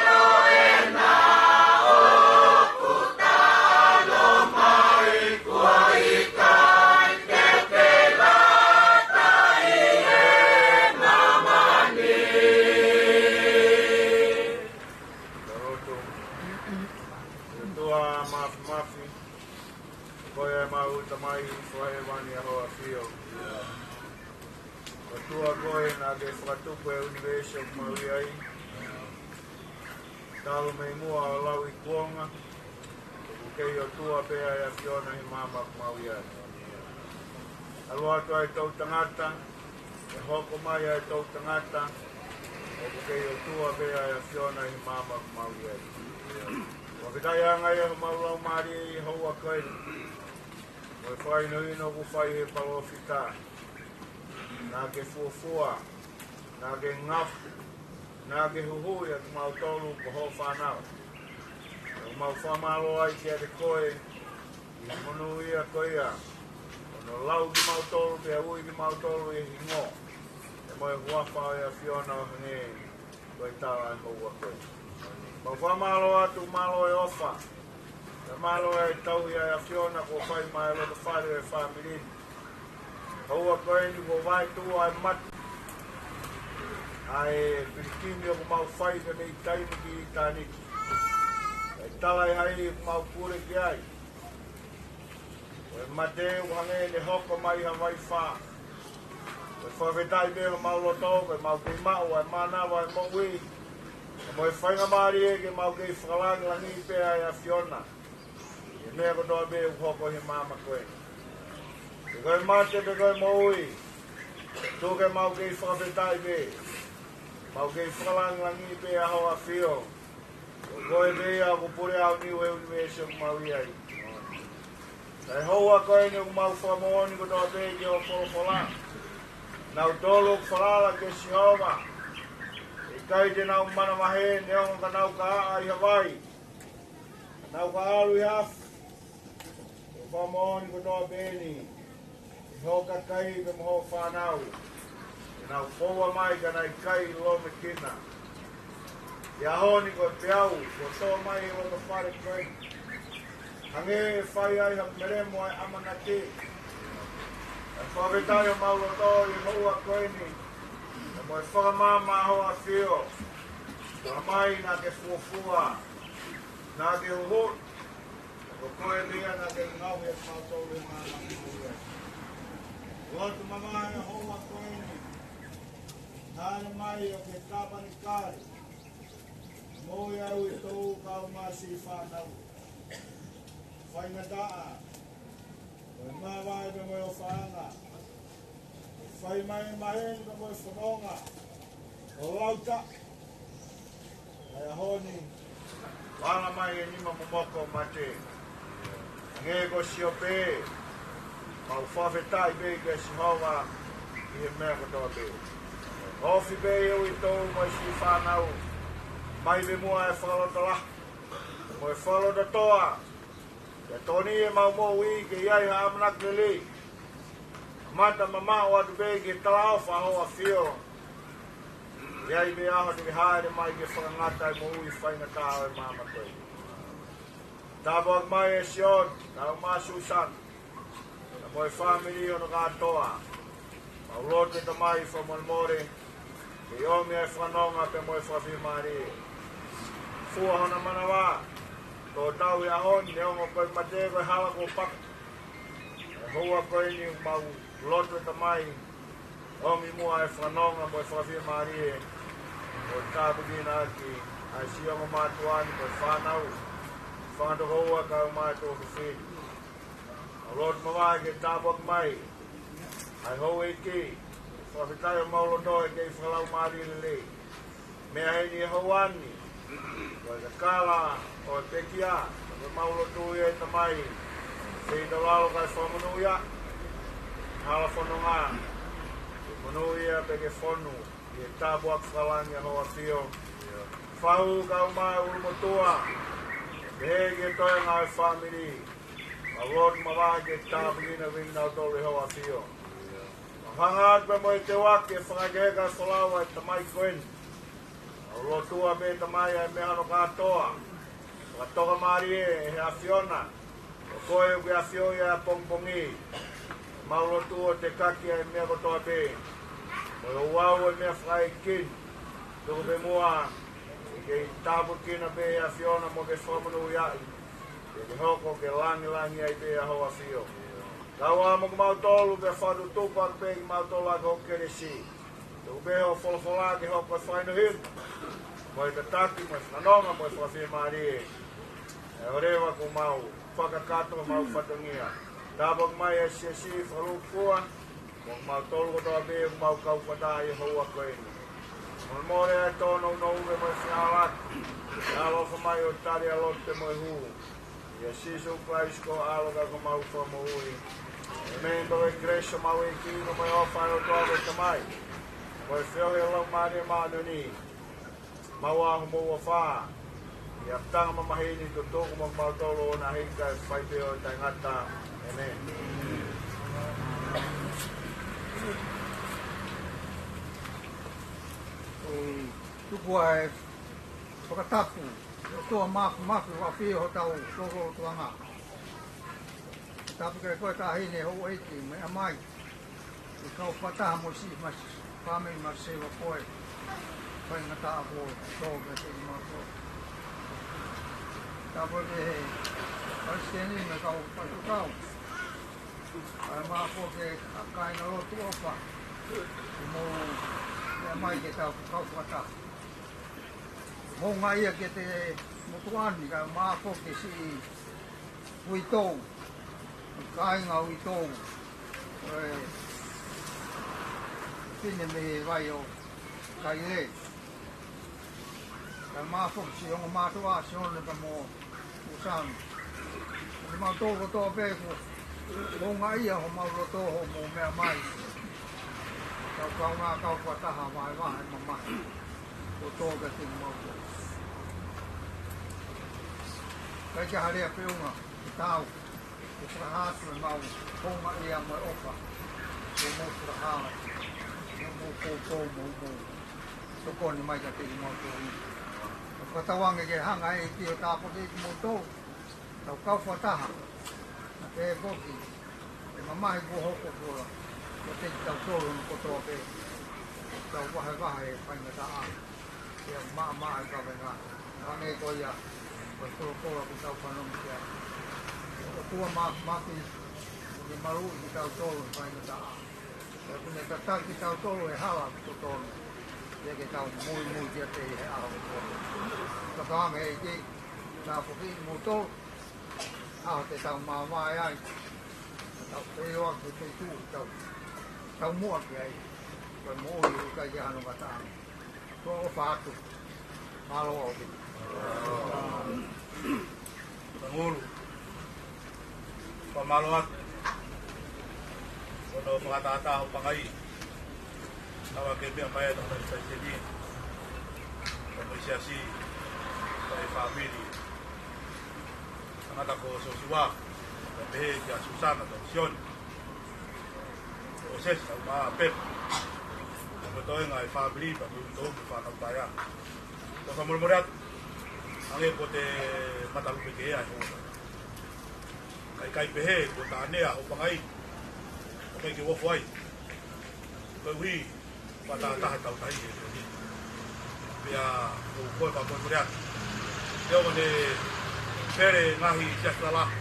ʻāngelo ʻena ʻoku taʻalo mai, kuo ʻikai te u kei lata ʻi he māmani. Ka lotu. ʻOtua Māfimafi, ko koe ʻemau Tamai fakahēvani ʻa hoʻo ʻAfio. ʻOtua koe naʻa ke fakatupu e ʻunivēsi ʻoku mau ʻi ai. Talu mei muʻa ʻo lauikuonga, ʻoku kei ʻOtua pē ʻa e ʻAfiona ʻi he māmani ʻoku mau ʻi ai. ʻAlu atu ʻa e toʻutangata, ʻe hoko mai ʻa e toʻutangata, ʻoku kei ʻOtua pē ʻa e ʻAfiona ʻi he māmani ʻoku mau ʻi ai. Fakafetaʻi ange ʻi homau laumālie ʻi he houa ko eni, mo e fakahinohino kuo fai ʻe he palōfita. Naʻa ke fuofua, naʻa ke ngafu, naʻa ke huhuʻi ʻa kimautolu ko hoʻo fānau. ʻOku mau fakamālō ai kiate koe ʻi he monūʻia ko ia, hono lau kimautolu pea ui kimautolu ʻi he hingoa pea mo e huafa ʻo e ʻAfiona, ʻo hangē ko e tala ʻi he houa ko eni. Mau fakamālō atu, mālō e ʻofa, pea mālō e tauhi ʻa e ʻAfiona kuo fai maʻa e loto fale ʻo e fāmili ni. Houa ko eni kuo vaetuʻu ʻa e mate ʻa e pilikimi ʻoku mau fai pē mei taimi ki ʻitāniti. Kae Tala ʻi he ʻai ʻoku mau pule ki ai. Ko e mate ʻoku hangē ne hoko mai ha vaifā. Ko e fakafetaʻi pē homau loto, ko ʻemau kei maʻu ʻa e mānava ʻo e moʻui. Ka mo e faingamālie ke mau kei fakalāngilangiʻi pē ʻa e ʻAfiona ʻi he meʻa kotoa pē ʻoku hoko ʻi he māmani ko eni. Pe ko e mate pe ko e moʻui, tuku ke mau kei fakafetaʻi pē, mau kei fakalāngilangiʻi pē ʻa Hoʻo ʻAfio. Ko koe pē ia ʻoku pule aoniu ʻi he ʻunivēsi ʻoku mau ʻi ai. Ka ʻi he houa ko eni ʻoku mau fakamoʻoni kotoa pē ki hoʻo folofola. Nautolu ʻoku falala kia Sihova, ʻe ʻikai te nau manavahē, neongo ka nau ka ʻaʻa ʻi he vai, ka nau ka ʻalu ʻi he afi. Ko e fakamoʻoni kotoa pē eni ʻi hoʻo kakai pea mo hoʻo fānau, ʻenau foua mai ka nau ʻikai lōmekina. ʻI he ʻaho ni ko e peau kuo tō mai ʻi he loto fale ko eni, hangē ʻe fai ai ha melemo ʻa e ʻamanaki. ʻE fakafetaʻi homau loto ʻi he houa ko eni, ka mo e fakamaama ʻa Hoʻo ʻAfio. Tamai, naʻa ke fuofua, naʻa ke huhuʻi, ko koe pē ia naʻa ke ngaohi ʻa kimautolu ʻi he māmani ko ia. Lotu mamahi ʻi he houa ko eni, hāʻele mai ʻo ke tāpanekale, moʻui ʻa e uitou kae ʻumaʻā ʻa siʻi fānau. Faingataʻa, mo e māvae pea mo e ʻofaʻanga. Fai mai maheni pea mo e fononga ʻo lauta. Ka ʻi he ʻaho ni, langa mai e nima momoko ʻo e mate. Hangē ko Siope, mau fakafetaʻi pē kia Sihova ʻi he meʻa kotoa pē. Ofi pē ʻa e uitou mo e siʻi fānau. Mai pē muʻa e fakalotolahi mo e fakalototoʻa, ke tokoni ʻemau moʻui ke ʻi ai ha ʻamanaki lelei. Mata mamaʻo atu pē ki he talaʻofa ʻa Hoʻo ʻAfio. ʻI ai pē ʻaho te ke hāʻele mai ke fakangata e moʻui faingataʻa ʻo e māmani ko eni. Tāpuaki mai ʻa Sione kae ʻumaʻā ʻa Susana, ka mo e fāmili hono kātoa. Mau lotu ʻe Tamai fakamolemole, ke ʻomi ʻa e fakanonga pea mo e fakafiemālie. Fua hona manava, tō tau ʻi he ʻaho ni, neongo ko e mate ko e hala kuo paka. ʻI he houa ko eni mau lotu ʻe Tamai, ʻomi muʻa e fakanonga mo e fakafiemālie, ʻo tāpuekina ʻaki ʻa e siʻi ongo mātuʻa ni mo e fānau, fanga tokoua kae ʻumaʻā e tuofefine. Mau lotu mamahi ke tāpuaki mai ʻa e houʻeiki. Fakafetaʻi homau loto ʻe kei fakalaumālie lelei. Meʻa heni ʻi he houa ni, ko e kakala ʻo e pekia, ko ʻemau lotu ia ʻe Tamai, seitalo kae fakamonūʻia, hala fononga, ke monūʻia pea ke fonu ʻi he tāpuaki fakalangi ʻa Hoʻo ʻAfio. Fahu kae ʻumaʻā e ʻulumotuʻa, pehē ki he toenga ʻo e fāmili. Mau lotu mamahi ke tāpuekina kinautolu ʻe Hoʻo ʻAfio. Mau hanga atu pē mo e teuaki ke fakaheka e folau ʻa e tamai ko eni. Mau lotua pē Tamai ʻa e meʻa hono kātoa. Fakatoka mālie ʻe he ʻAfiona, ko koe ʻoku ke ʻafioʻi ʻa e pongipongi. Mau lotua ʻo tekaki ʻa e meʻa kotoa pē, mo e ouau ʻo e meʻa fakaʻeiki ni. Tuku pē muʻa ke kei tāpuekina pē ʻe he ʻAfiona mo ke fakamonūʻiaʻi, ke ke hoko ke langilangiʻia pē ʻa Hoʻo ʻAfio. Kau ā mo kimautolu pea fakatutupa pē kimautolu ʻaki hoʻo kelesi. Tuku pē hoʻo folofola ke hoko ko e fakahinohino, mo e tataki, mo e fakanonga, mo e fakafiemālie. ʻE ʻoleva kuo mau fakakakato homau fatongia. Tāpuaki mai ʻa e siasi fakalūkufua, mo kimautolu kotoa pē ʻoku mau kau fakataha ʻi he houa ko eni. Molemole ʻa e tōnounou pea mo e fehālaaki. ʻAloʻofa mai ʻo tali ʻa e lotu pea mo e hū. ʻIa Sīsū Kalaisi ko ho ʻAlo ka ko homau Fakamoʻui. ʻĒmeni. Ko e kelesi ʻa homau ʻEiki, mo e ʻofa ʻa e ʻOtua ko e Tamai, mo e feohi ʻa e Laumālie Māʻoniʻoni, mau ʻa homou ʻofa ʻi he ʻapitanga mamahi ni, tutuku mo kimautolu ʻo ʻoua naʻa hiki kae fai pē ʻo taʻengata. ʻĒmeni. Tuku ā e fakatapu. ʻOtua Māfimafi, ʻoku ʻafio ʻi hotau lotolotonga. Tapu kia koe, Taʻahine Houʻeiki, mo e ʻAmai, ʻi he kau fakataha mo siʻi fāmili Masiva ko e faingataʻa kuo tō kiate kimautolu. Tapu ki he palesiteni mo e kau faifekau. Kae ʻumaʻā foki e kāingalotu ʻofa. Ke mou meʻa mai ke tau kau fakataha. Houngaʻia kiate kimoutolu ni, kae ʻumaʻā foki siʻi uitou, kāinga uitou ʻo e fefine mei Vaiokaile. Kae ʻumaʻā foki siʻi ongo mātuʻa, Sione pea mo Usani. Kimautolu kotoa pē, ko e houngaʻia homau loto hoʻomou meʻa mai. Tau kaungā kau fakataha, vahevahe mamahi. Kotoa pē kimautolu. ʻIkai ke ʻi ai ha lea feʻunga ke tau, ke fakahā atu ʻemau houngaʻia mo e ʻofa. Ko hoʻomou fakahā, ko hoʻomou poupou, mo hoʻomou tokoni mai kiate kimautolu. Fakatauange ke hanga ʻe he ʻEiki ʻo tāpuakiʻi kimoutolu. Tau kau fakataha. Pea pehē foki e mamahi kuo hoko, kole kiate kitautolu hono kotoa pē, tau vahevahe e faingataʻa. Pea maʻamaʻa e kavenga. Hangē ko ia ko e kolokola ʻoku tau fanongo ki ai. ʻOtua Māfimafi, ʻoku ne maluʻi kitautolu he faingataʻa. Pea ʻoku ne tataki kitautolu he hala ʻoku totonu. Pea ke tau muimui kiate ia he ʻaho kotoa. Fakatauange ʻe he ʻEiki, tāpuakiʻi kimoutolu, ʻaho te tau mavae ai, tau feʻao ki he feituʻu ʻoku tau taumuʻa ki ai, ko e moʻui ʻoku ʻikai ke hano ngataʻanga. Ko e ʻofa atu. Mālō ʻaupito. Tangulu. Fakamālō atu hono fakatātā ʻo Pangai. Lava ke meʻa mai ʻa e tangataʻeiki palesiteni, pea mo e siasi, pea mo e fāmili. Tangata ko Siosiua, pea pehē kia Susana, pea mo Sione, ʻo Sesi, pea mo Pepa. Pea mo e toenga e fāmili, pea mo e uitou mo e fānau paea. Ko e fakamolemole atu, hangē ko e matalupe kehe ʻa e houa. Kae ʻikai pehē, ko e tānea ʻo Pangai, ʻoku ʻikai ke u ofo ai. Koeʻuhi, fakatātā e tautahi he ʻaho ni. Pea ʻoku ou fakamolemole atu. Pea ʻoku ne pele ngaahi siasi lalahi.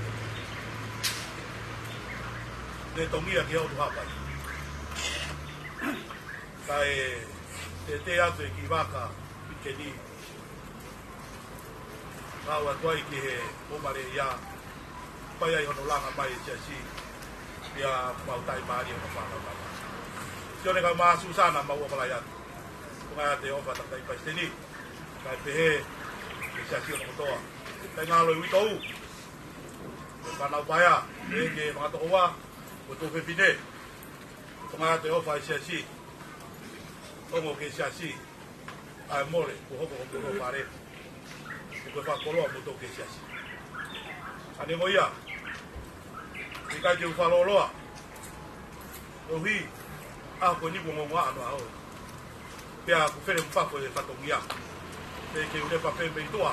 Ne tongia ki he ʻOtu Haʻapai. Kae teʻeteʻe atu e kiʻi vaka ʻi Keni. Kau atu ai ki he Pōmaleia, fai ai hono langa mai e siasi, pea mau taʻimālie hono fānau mai. Sione kae ʻumaʻā Susana mau ʻofa lahi atu. Ko e ngaahi ʻofa ʻa e tangataʻeiki palesiteni, kae pehē ki he siasi hono kotoa. Kae ngalo e uitou, e fānau paea, e ke makatokoua, ko e tuofefine. Ko e ngaahi ʻofa ʻa e siasi, ongo ki he siasi, ʻa e mole, kuo hoko ko e mole fale. Ko e fakakoloa moutolu ki he siasi. Hangē ko ia, ʻikai ke u fakalōloa. Koeʻuhi, ʻaho ko eni kuo ngaungaʻa hono ʻaho. Pea kuo fele mo fafo e fatongia. Pea ke u lea pē mei tuʻa.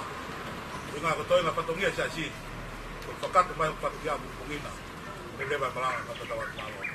Ko e ngaahi kotoa e ngaahi fatongia siasi. Ko e fakakakato mai e fatongia mo e pongina. Pea leva e malanga ka tatau atu, mālō.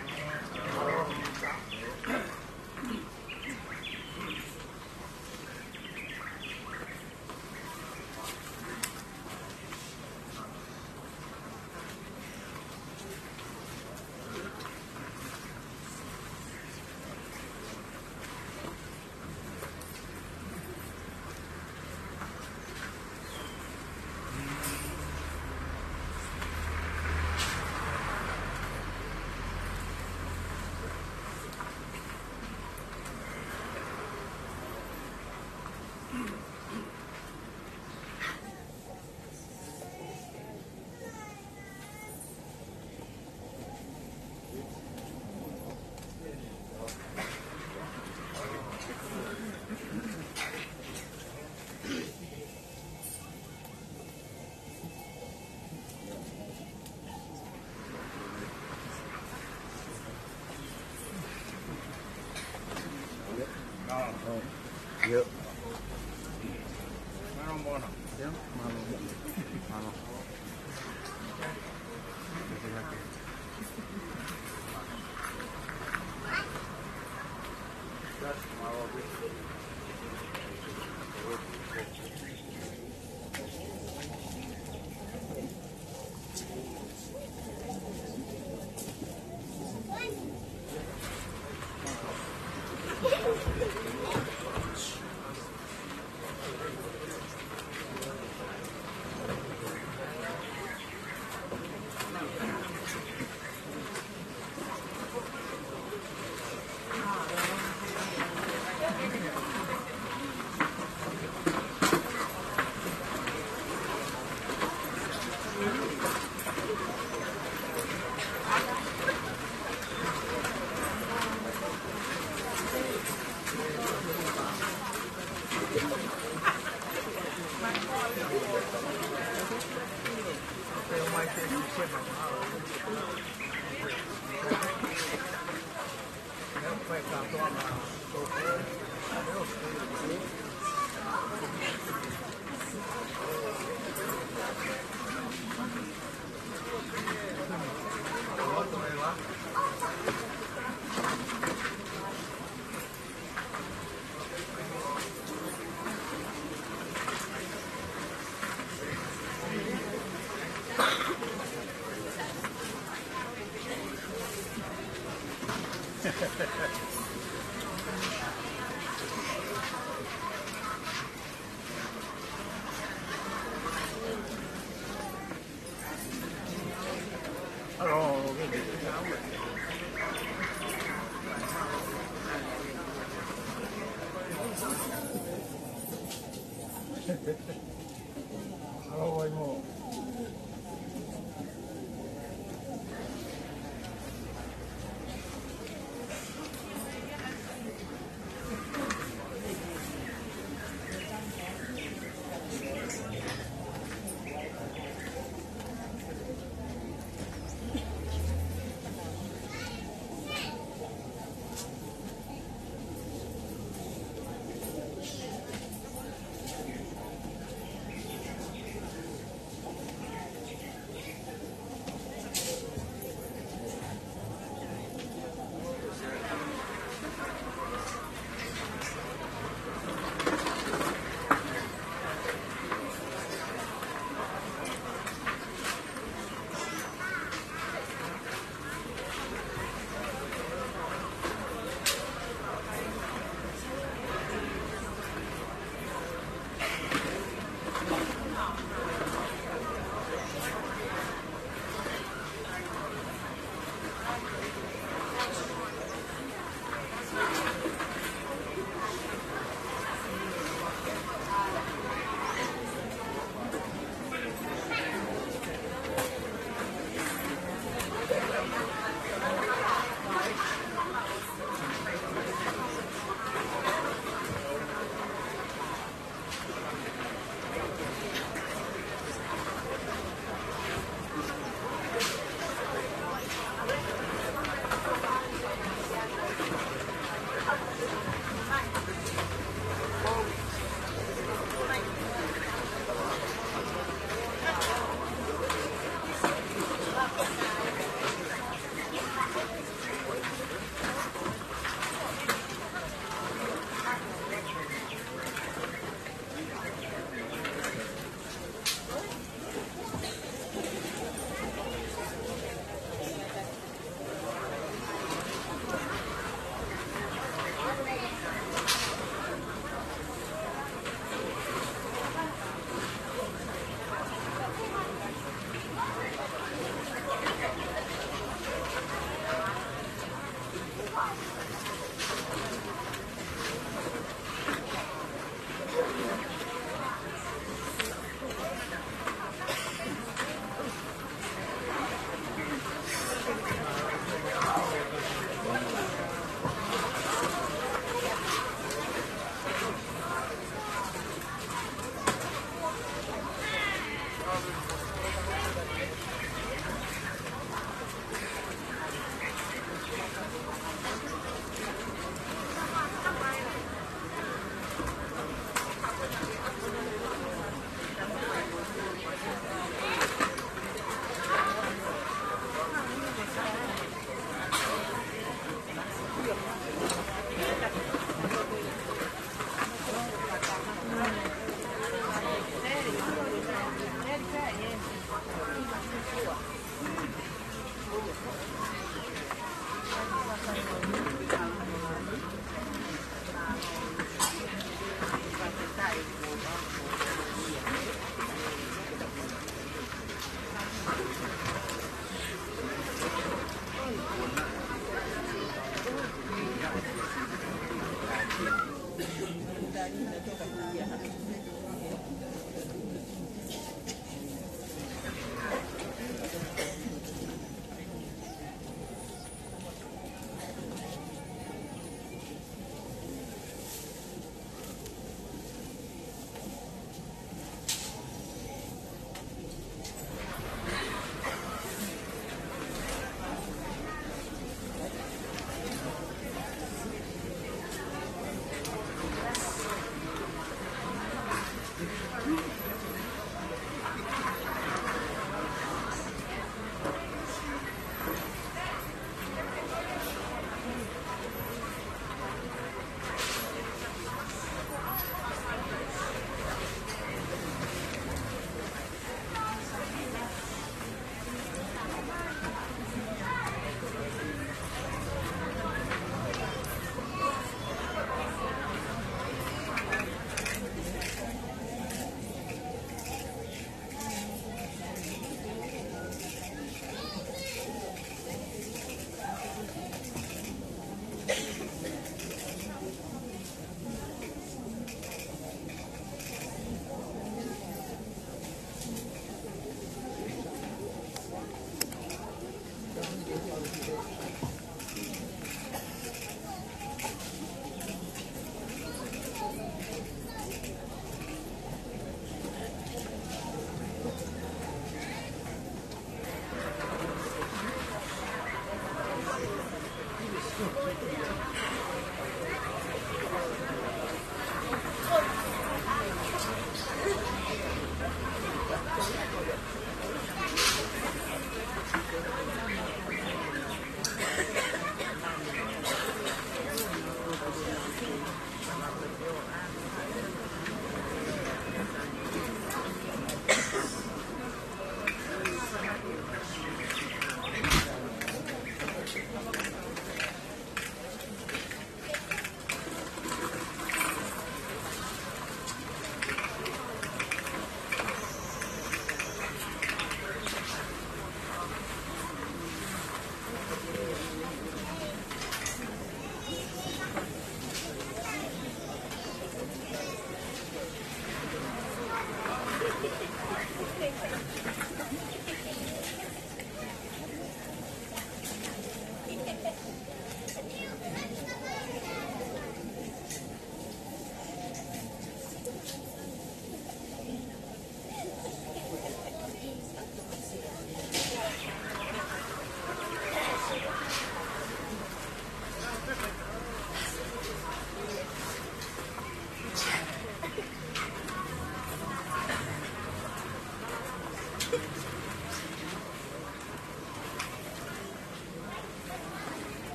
E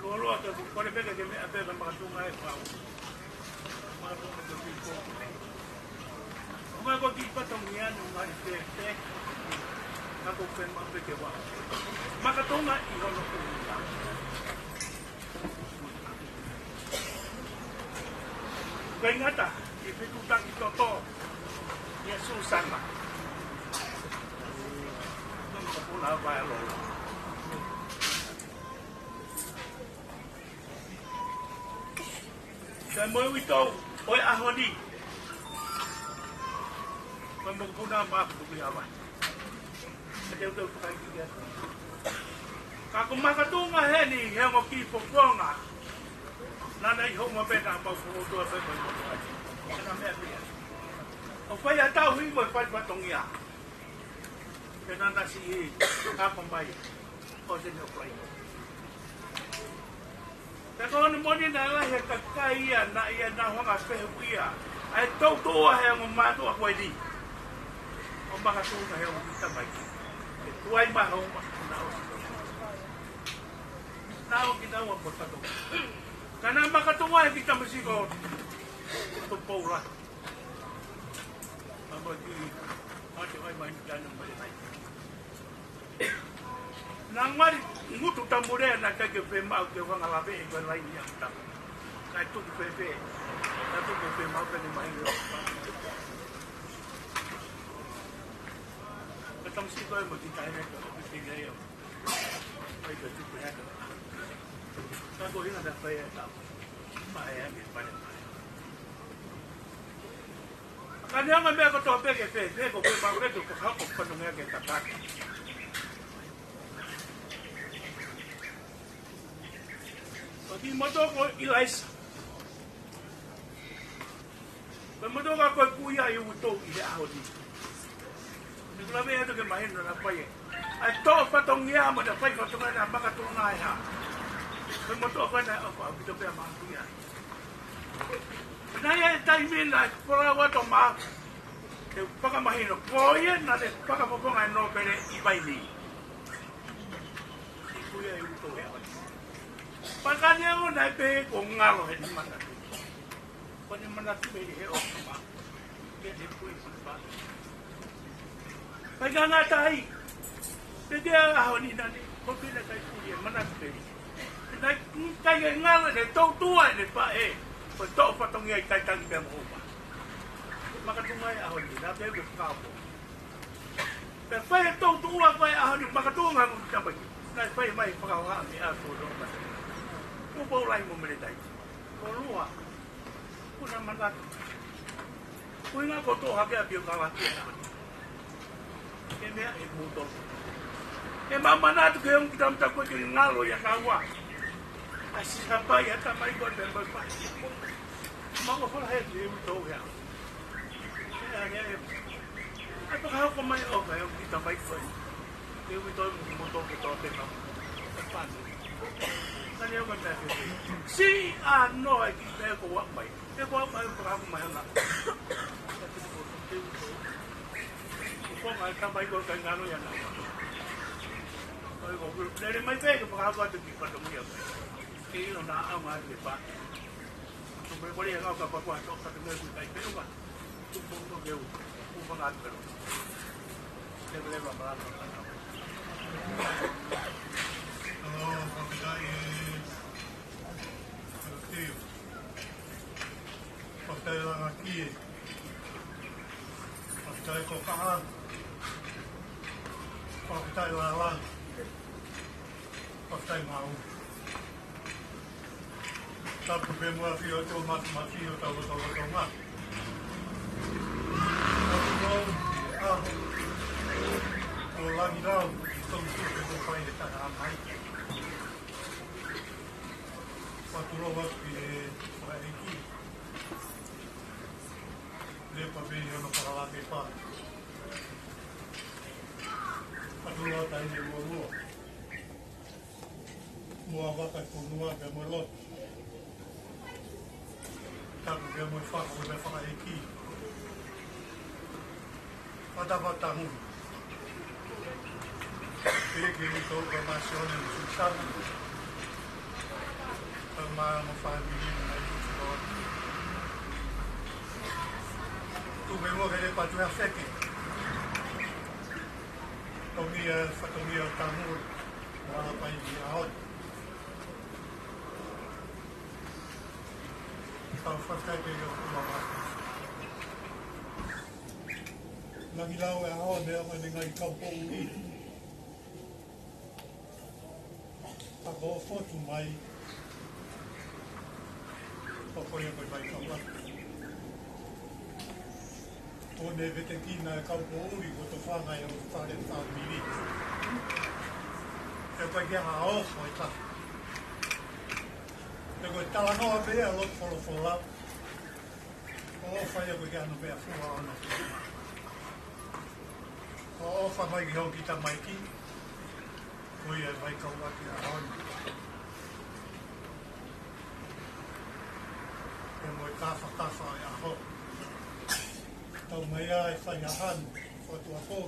luoloa ke u kole pē ke meʻa pē ka Makatuʻunga e pau. Makatuʻunga ko ki po. Unga ko ki patongia ni unga i te te. Ka ko pe ma pe ke wa. Makatuʻunga i hono kuta. Ko e ngata, i fitu taki toto. Ia Susana. Nō ka puna vai lola. Sai mo uitou, ʻo e ʻaho ni. Ko e mokopuna ma aku ki ava. Ka te utau tukai ki atu. Ka ko Makatuʻunga heni, he ongo ki poponga. Nana i homa pena mau ko motua pe ko i motua. Kana mea mea. ʻO fai a tau hi mo e fai patongia. Pena na si i, ka ko mai. ʻO te ne o fai. Pea ko hono moʻoni naʻe lahi e kakai ia, naʻe ʻi ai ʻenau hanga fehuʻia. ʻA e toutou ʻa e ongo mātuʻa ko eni. ʻO Makatuʻunga he ongo tamaiki. ʻE tuai maha o Makatuʻunga ʻo si. Naʻa ʻo kinaua mo tato. Ka naʻe Makatuʻunga he ki tamasiʻi ko Tupou Lahi. Ma Mo ki, mo te vai mai ki ana mai mai. Naʻa ngali ngutu tamulea naʻe ʻikai ke fiemaʻu ke u hanga ʻo laveʻi ko e laini ʻa e tama. Kae tuku fēfē, kae tuku fiemaʻu pē ni mai ʻo. Ka tamasiʻi ko ē mo e kiʻi taʻahine ko ē ʻoku pehē ia. Mai ka tuku heka. Ka ko e ʻuhinga naʻe fai ai e tau. Mai ake pale mai. Ka neongo e meʻa kotoa pē ke fēfē, ko e pē pau ke tuku hako fanongo ke tataki. Ko e kiʻi motuʻa ko ʻIlaisa. Ko e motuʻa ko ē ʻoku ʻi ai ʻa e uto ʻi he ʻaho ni. Naʻá ku lave atu ke mahino naʻe fai e. ʻA e toʻo fatongia mo e fai fatongia naʻe makatuʻunga ai ha. Ko e motuʻa ko ē naʻe ʻofa ʻaupito pea mahuʻinga. Naʻe ʻi ai e taimi naʻe folau atu maʻaku. Ke fakamahino, ko ia naʻá ne fakafofonga e nōpele ʻi Vainī. ʻI Kuia ʻi Uto he ʻaho ni. Pea ka neongo naʻe pehē kuo ngalo heʻene manatu. Ko ʻene manatu mei he ʻofa maʻaku. Ke ne pui pui pa. Pea ka ngata ai. Pea ko e ʻaho ni naʻá ne, ko e pina kai puli e manatu pē. Naʻe ʻikai ke ngalo ʻene toutua ʻene faʻē. Ko e toʻo fatongia ʻikai tangi pea mo ʻofa. Makatuʻunga e ʻaho ni, naʻe pehē ko e fakaʻapo. Pea fai e toutua fai ʻaho ni makatuʻunga mo ki tamai. Naʻe fai mai fakahoha mei ʻaho ni ʻo mate. Kuo pau lahi mo mele tai. Ko lua. Ko na manatu. Ko e ʻuhinga ko e toʻo hake ʻa e pio kawati e ʻaho ni. Ke meʻa e moto. Ke ma manatu ke ongo ki tamata ko e ke ngalo ia kaua. ʻA si hapai ʻa tamai ko e pemba pa. Ma ko fala he ke uto ia. Ea, ea, ea. ʻAi pē ka hoko mai ʻo ka e ʻoku kita mai koe. Ke ui toi mo moto ke tō te kau. Ka pānui. Ka ne o ka mea ke te. Si a no e ki te ko wa mai. Te ko wa mai paka hoko mai ana. Ka te ko te ui toi. Ko ko ngai ka mai ko ka ngano ia na. Ko ko lele mai pē ke paka hoko atu ki pato mui a. Ke ino na au ngai ke pa. Ko me ko le ngau ka pa kua to ka te me ku kai pē uka. Tapu pē mo e ʻafio ʻa e Toʻa Māfimafi ʻo tau lotolotonga. Tapu ʻo, ʻa, ʻo Langilau, ʻi tonu tupe ko fai e taha mai. Tapu ʻo atu ki he fakaʻeiki. Lepa pē ʻi hono fakalake pā. Tapu ʻo taʻahine mo lua. Mo e vaka fonua pea mo e lotu. Tapu pea mo e faka-, mo e fakaʻeiki. Fatafata mu. Pea ke ni tau ka masione mo Susana. Ka ma mo fāmili na i Susana. Tuku pē mo ke le patu ha feke. Tongia, fatongia tamu. Wala pai ni a hot. Tau fakai pē ʻo kua wai. Langilau e ʻaho ne ʻomai ni ngai kau poʻuli. Ka ko fotu mai. Ko ko ia ko e vai kau wai. Ko ne vetekina e kau poʻuli ko Tofanga e o fale fāmili. He ko e kia ha ʻofa e taha. He ko e talanoa pē ʻa e lotu folofola. ʻOfa ia ko e kia no pē a fua ona. ʻOfa mai ki hau ki tamaiki. Ko ia e vai kau ʻaki ʻa ʻaho ni. Ko mo e kafakafa e ʻaho. Tau mai ai fai ʻaho ni, fatu ʻaho.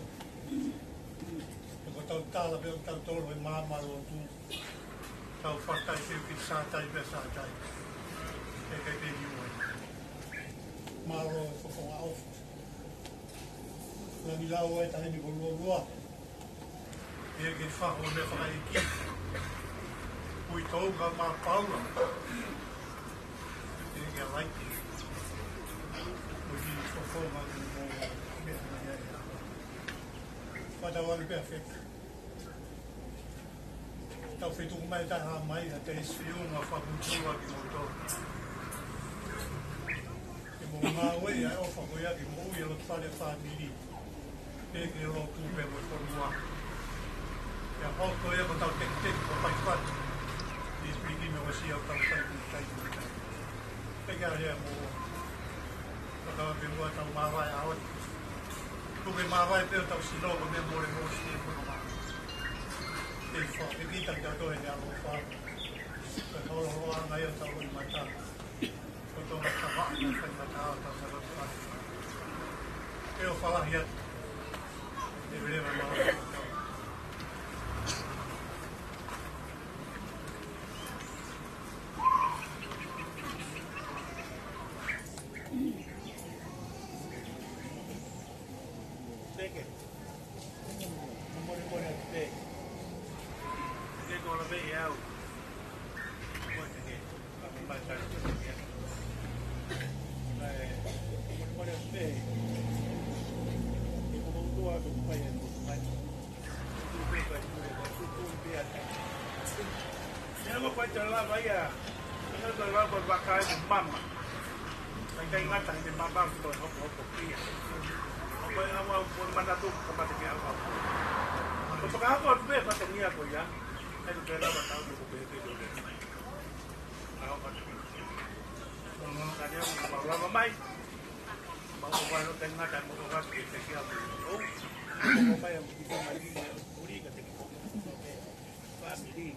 Ko tau tala pē ʻo tau tolo e māmā lotu. Tau fakai siu ki sātai pē sātai. E ke te niu ai. Mālō fofonga ʻofa. Langi lau e taimi ko lualua. ʻIo ke fakahoa me fakaiki. Kui tou ka ma paula. ʻIo ke laiki. Kui ki fofo ma ki mo me ma ia ia. Fata wali pea feki. Tau fetuku mai taha mai, a te isi fiu ma fakutua ki mo to. Ke mo ngāue ia ʻo fakoia ke mo ui ʻa loto fale fāmili. Pea ke lotu pē mo e fonua. Ia hoko ia ko tau tekiteki ko fai fatu. I piki me wasi au tau fai ki tai ki tai. Pea ke ale mo. Ka tau pē mua tau māvae ʻaoti. Tuke māvae pē ʻo tau sino ko me mole mo si e kono mā. Te fo ke kita ki tato e ne alo fa. Ka tau lo anga ia tau i mata. Ko tau mata fa, i mata fa, tau sa lotu fa. ʻE ʻo falahi atu. ʻE vele ma ma. Teke. Mole mole atu pē. Teke ko la pē au. Ko teke. Ka me mai ka teke. Mole mole atu pē. Ko mau tua ko mai ko mai. Ia ko e tala vai ia. Ia ko e tala vai vakai ko mama. Kai kai ngata he mama ko hoko hoko kia. Ko e awa ko mana tu ko mate ke awa. Ko fakahoko atu pē fatongia ko ia. Kai ko pē lava tau ko pē pē ko le. Awa ko. Mama ka ia ko lava mai. Mau ko vai lo tenga ta mo ko va ke te kia mo. Ko vai ko ki mai. Uri ka te ki. Family.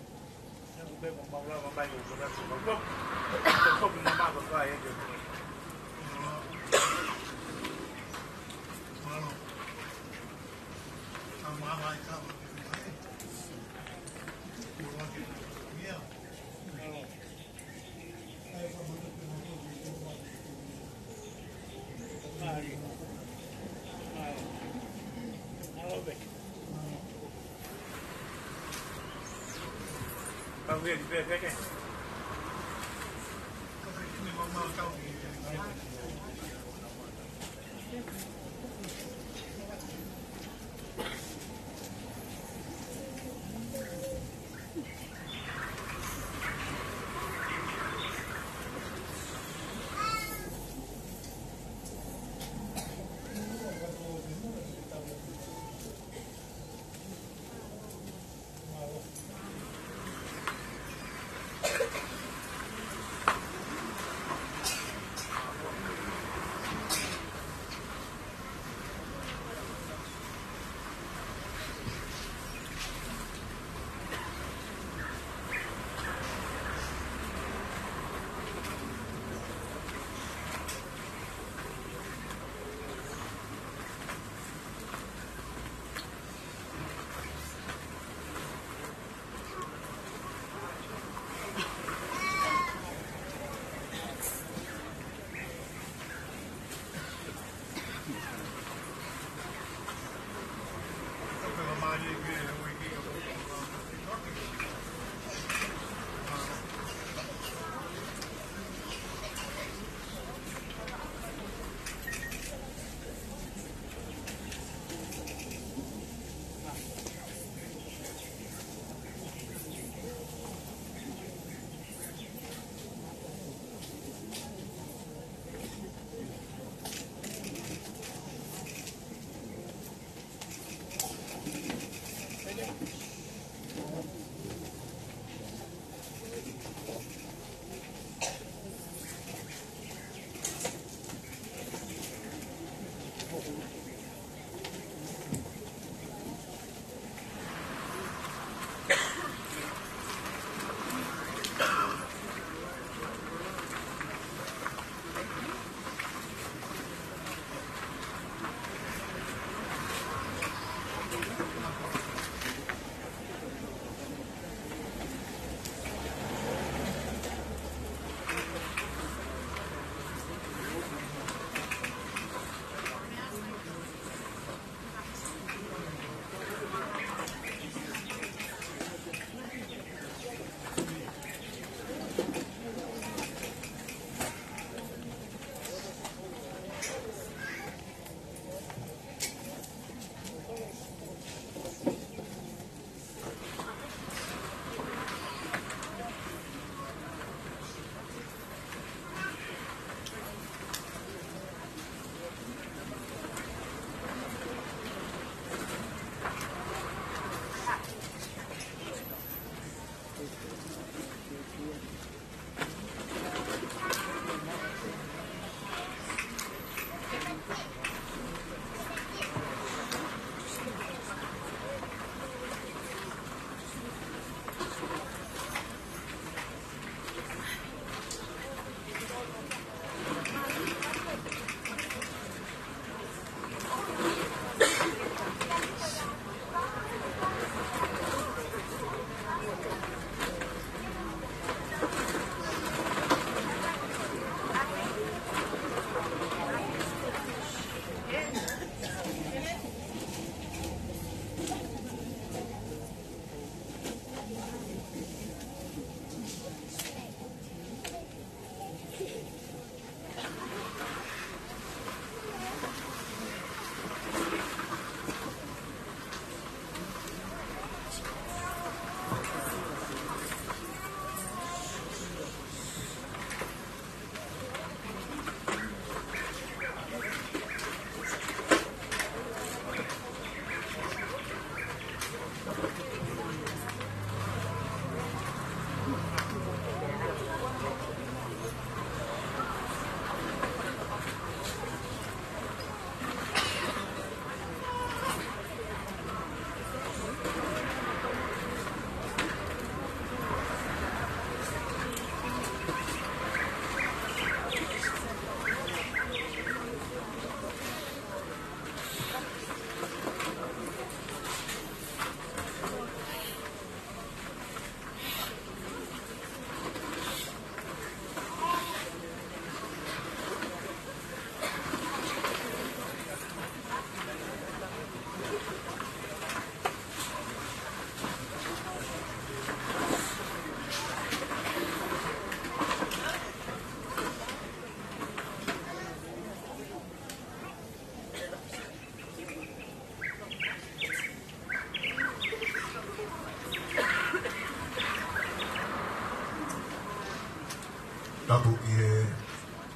Tapu ki he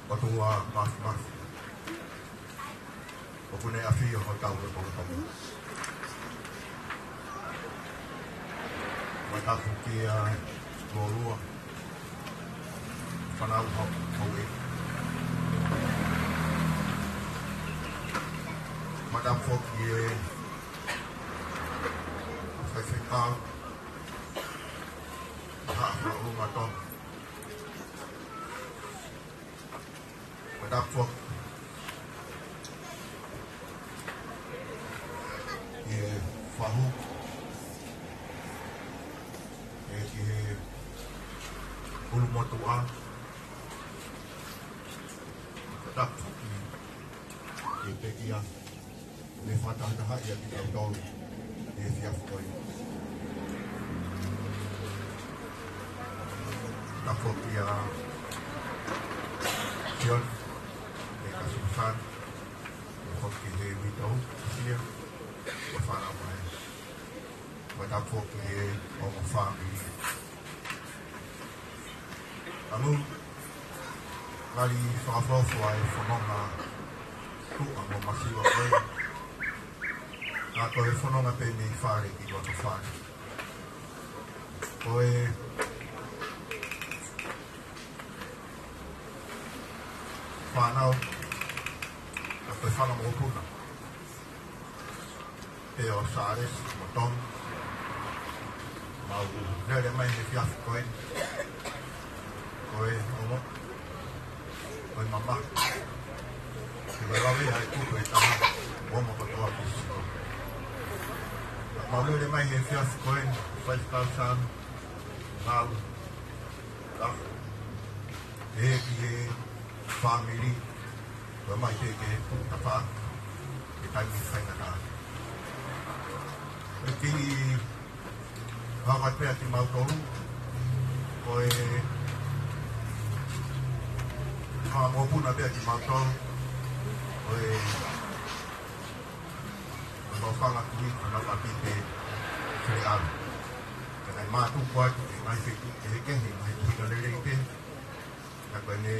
ʻOtua Māfimafi ʻoku ne ʻafio ʻi hotau lotolotonga. Mo e tapu kia Lolua, fānau, houʻeiki. Mo e tapu foki ki he faifekau, haʻa faʻunga Tonga. Mo e tapu foki ki he fahu, ē, ki he ʻulumotuʻa. Mo e tapu foki ki he pekia ne fakatahatahaʻi ʻa kitautolu he efiafi ko eni. Tapu kia Sione, ē, ka Susana, mo e foki ki he uitou, Sia, mo e fānau mai. Mo e tapu ki he ongo fāmili. Anu, ngali fakaʻofoʻofa e fononga tuʻa mo masiva ko ē. Ka ko e fononga pē mei fale ki loto fale. Ko e fānau, ka ko e fanga mokopuna pē ʻo Sālesi mo Tomi, mau lele mai he efiafi ko eni. Ko e ongo, ko e mamahi, ke mau lave ai kupu e taha, ongo kotoa ki Siko. Mau lele mai he efiafi ko eni, five thousand, mau, ka, ē, ki he fāmili, ko e mai ke ke tapa, ke taimi faingataʻa. ʻE kiʻi hanga pē ʻa kimautolu, ko e fanga mokopuna pē ʻa kimautolu, ko e ko e fanga kui, ko e fanga ʻapi pē, Feleʻalu. Ka naʻe mātuku atu ʻi he ngaahi feituʻu kehekehe, ngaahi tuʻunga lelei pē. Ka ko ʻene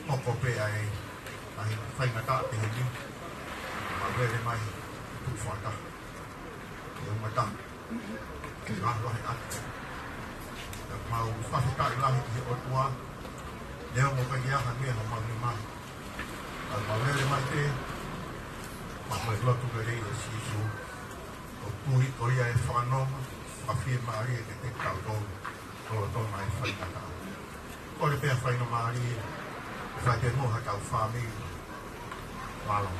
hoko pē ʻa e, ʻa e faingataʻa pehē ni, mau lele mai, tuʻu fakataha. ʻE umata, ke lahi lahi atu. Ka mau fakafetaʻi lahi ki he ʻOtua, neongo ʻikai ke ʻi ai ha meʻa ʻi homau nima. Ka mau lele mai pē, pea mo e lotu lelei ʻo Sīsū, ʻoku tui ko ia ʻe fakanonga, fakafiemālie kiate kitautolu, lolotonga e faingataʻa. Kole pē ʻa e faingamālie, fai pē mo haʻatau fāmili. Mālō.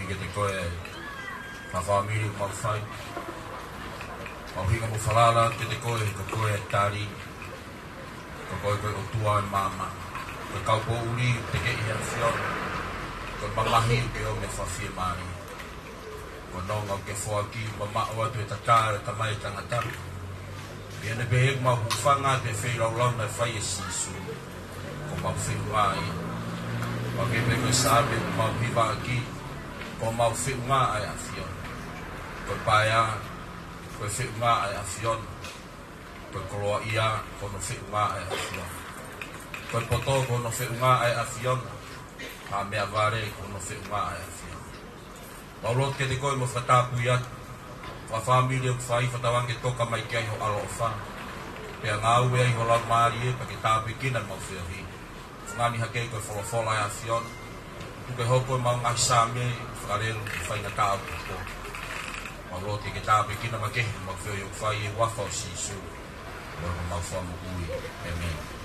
Kiate koe, fakafāmili ʻoku mau fai. Mau hinga mo falala kiate koe, ko koe ʻa e tali. Ko koe ko e ʻOtua ʻo e maama. Ko e kaupoʻuli ʻoku tekeʻi ʻe he ʻAfiona. Ko e mamahi ʻoku ke ʻomi ʻa e fakafiemālie. Ko e nonga ʻoku ke foaki, mamaʻo atu ʻa e tatā ʻo e Tamai ʻa Tangata. ʻI heʻene pehē, ʻoku mau hūfanga atu he feilaulau naʻe fai ʻe Sīsū. Ko homau feʻunga ia. Pea ʻoku pehē ʻe he Saame ʻoku mau hivaʻaki, ko homau feʻunga ʻa e ʻAfiona. Ko e paea, ko e feʻunga ʻa e ʻAfiona. Ko e koloaʻia, ko hono feʻunga ʻa e ʻAfiona. Ko e poto, ko hono feʻunga ʻa e ʻAfiona. Pea meʻavale, ko hono feʻunga ʻa e ʻAfiona. Mau lotu kiate koe mo fakatapui atu. Fakafāmili ʻoku fai, fakatauange ke toka mai ki ai ho ʻaloʻofa. Pea ngāue ai ho Laumālie, pea ke tāpuekina ʻemau feohi. Fungani hake ko e folofola ʻa e ʻAfiona. Tuku ke hoko ʻemau ngaahi Saame, fakalelu, faingataʻa ʻo e potu. Mau lotu ke tāpuekina makehe ʻemau feohi ʻoku fai ʻi he huafa ʻo Sīsū. Ko homau Fakamoʻui. ʻĒmeni.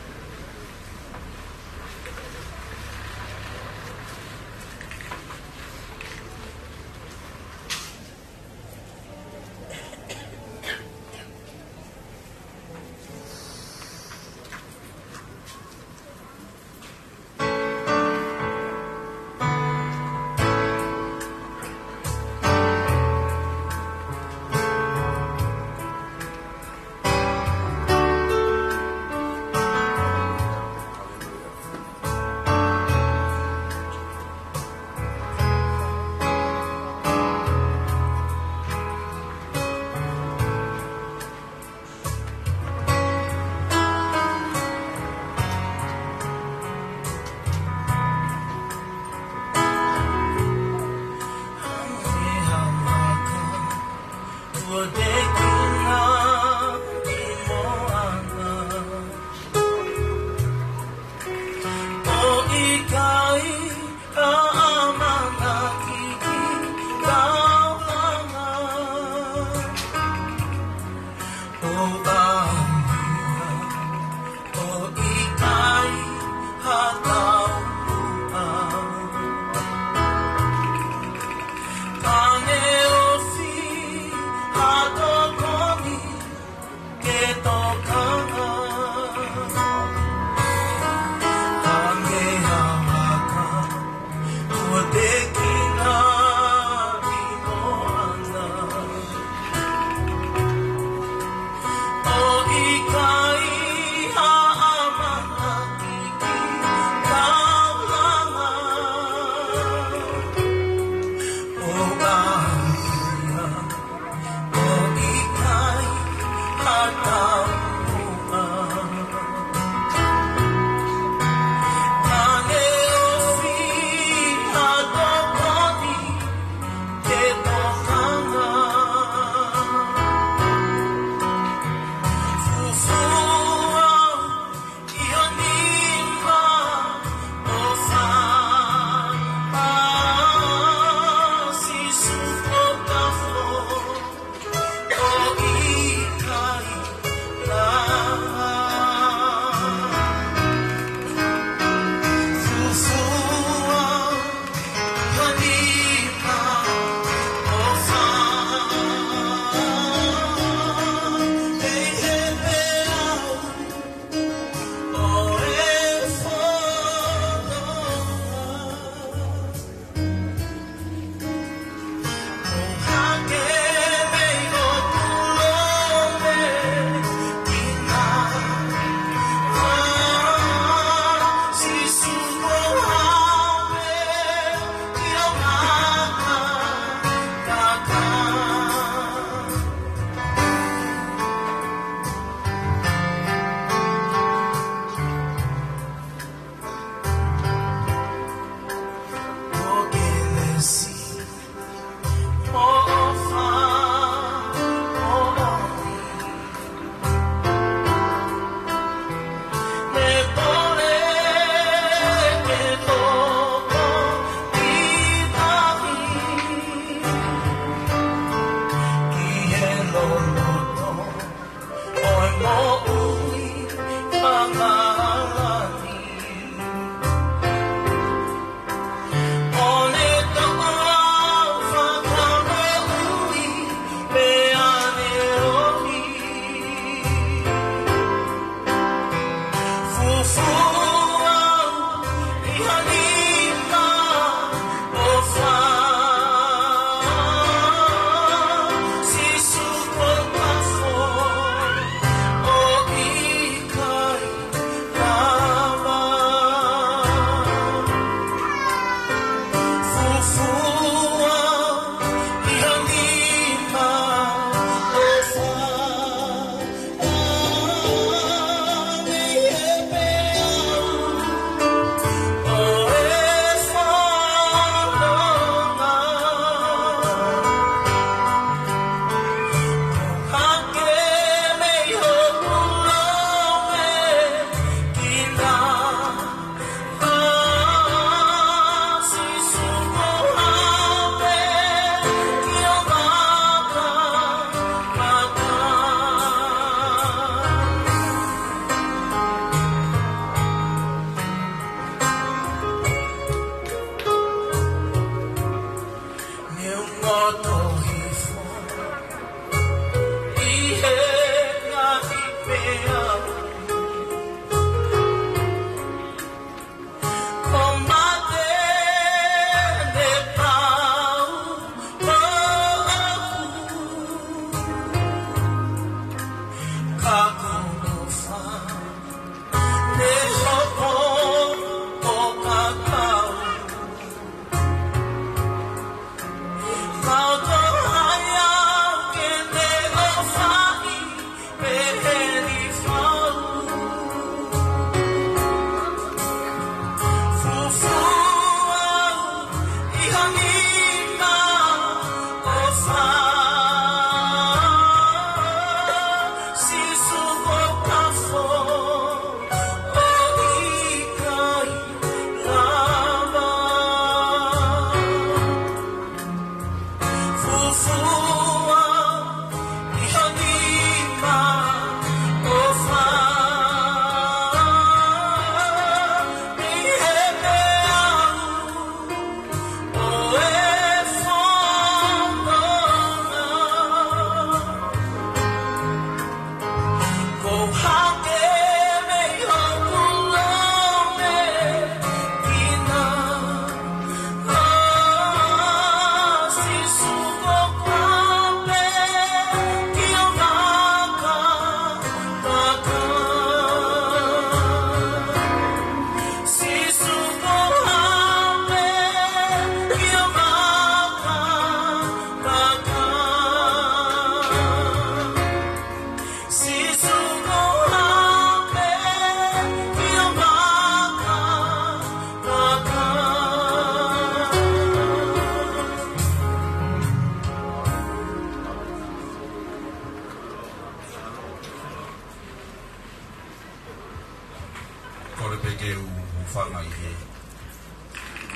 Hūfanga ʻi he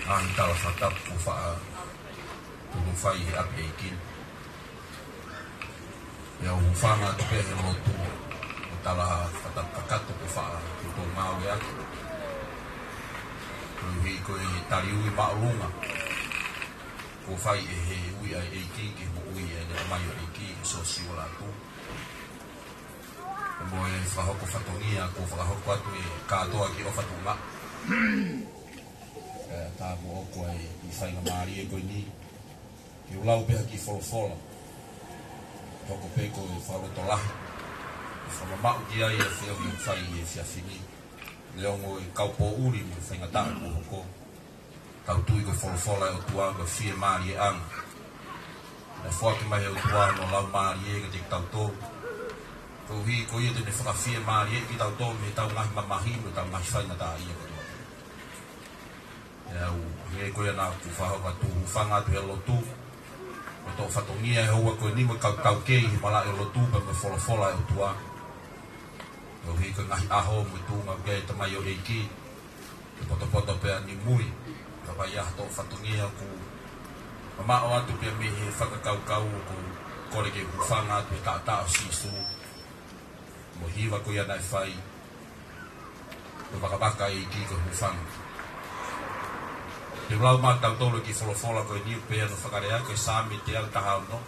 ngaahi tala fakatapu kuo faʻa tuku fai ʻi he ʻapi ʻeiki. ʻIo, hūfanga atu pē he lotu mo e tala fakatapu kakato kuo faʻa tuku maʻu ʻe aku. Koeʻuhi ko e taliui māʻolunga kuo fai ʻe he ui ʻa e ʻeiki ki he moʻui ʻa e tamaioʻeiki ko Siosiua Lātū. Mo e fakahoko fatongia kuo fakahoko atu ʻe he kātoa ki ʻOfatuʻungaʻa. ʻE, tā mo ʻoku ʻi ai e faingamālie ko eni ke u lau pē ha kiʻi folofola. Hoko pē ko e fakalotolahi. Fakamamaʻu ki ai ʻa e feohi ʻoku fai he efiafi ni. Neongo e kau poʻuli mo e faingataʻa kuo hoko. Tau tui ko e folofola ʻa e ʻOtua ko e fiemālieʻanga. Naʻe foaki mai ʻe he ʻOtua hono Laumālie kiate kitautolu. Koeʻuhi ko ia te ne fakafiemālieʻi kitautolu mei heʻetau ngaahi mamahi mo ʻetau ngaahi faingataʻaʻia kotoa. ʻE au, hangē ko ia naʻa ku fakahoko atu, hūfanga atu he lotu. Ko e toʻo fatongia he houa ko eni mo e kau taukei he malaʻe lotu pea mo e folofola ʻa e ʻOtua. Koeʻuhi ko e ngaahi ʻaho mo e tuʻunga ʻoku ʻi ai e tamaioʻeiki. Ke potopoto pē ʻa e nimui, ka ʻi ai ha toʻo fatongia ʻoku mamaʻo atu pē mei he fakakaukau ʻoku kole ke hūfanga atu he taʻataʻa ʻo Sīsū. Mo e hiva ko ia naʻe fai, ko e vakavaka ʻa e ʻEiki ko e hūfanga. Te u lau maʻa kitautolu e kiʻi folofola ko eni ʻoku pehē hono fakalea, ko e Saame teau taha ono.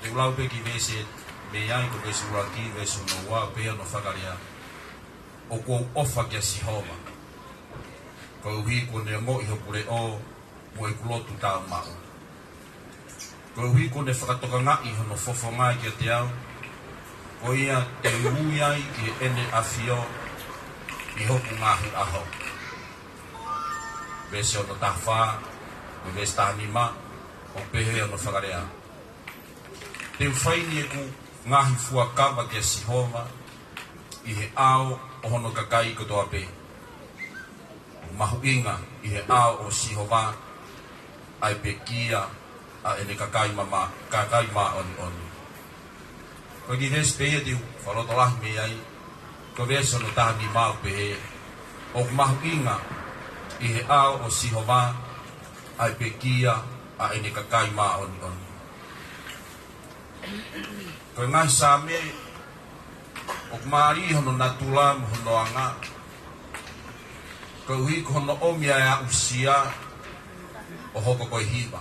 Te u lau pē kiʻi veesi mei ai, ko e veesi ʻuluaki, veesi hono ua, ʻoku pehē hono fakalea. ʻOku ou ʻofa kia Sihova, koeʻuhi kuo ne ongoʻi hoku leʻo mo ʻeku lotu tāumaʻu. Koeʻuhi kuo ne fakatokangaʻi hono fofonga kiate au, ko ia te u ui ai ki heʻene ʻafio ʻi hoku ngaahi ʻaho. Veesi hono taha fā, mo e veesi taha nima, ʻoku pehē hono fakalea. Te u fai ni ʻeku ngaahi fuakava kia Sihova ʻi he ʻao ʻo hono kakai kotoa pē. Mahuʻinga ʻi he ʻao ʻo Sihova ʻa e pekia ʻa ʻene kakai mama, kakai māʻoniʻoni. Ko e kiʻi veesi pē ia te u fakalotolahi mei ai, ko e veesi hono taha nima ʻoku pehē, ʻoku mahuʻinga ʻi he ʻao ʻo Sihova ʻa e pekia ʻa ʻene kakai māʻoniʻoni. Ko e ngaahi Saame, ʻoku mālie hono natula mo hono anga, koeʻuhi ko hono ʻomi ʻa e aʻusia ʻo hoko ko e hiva.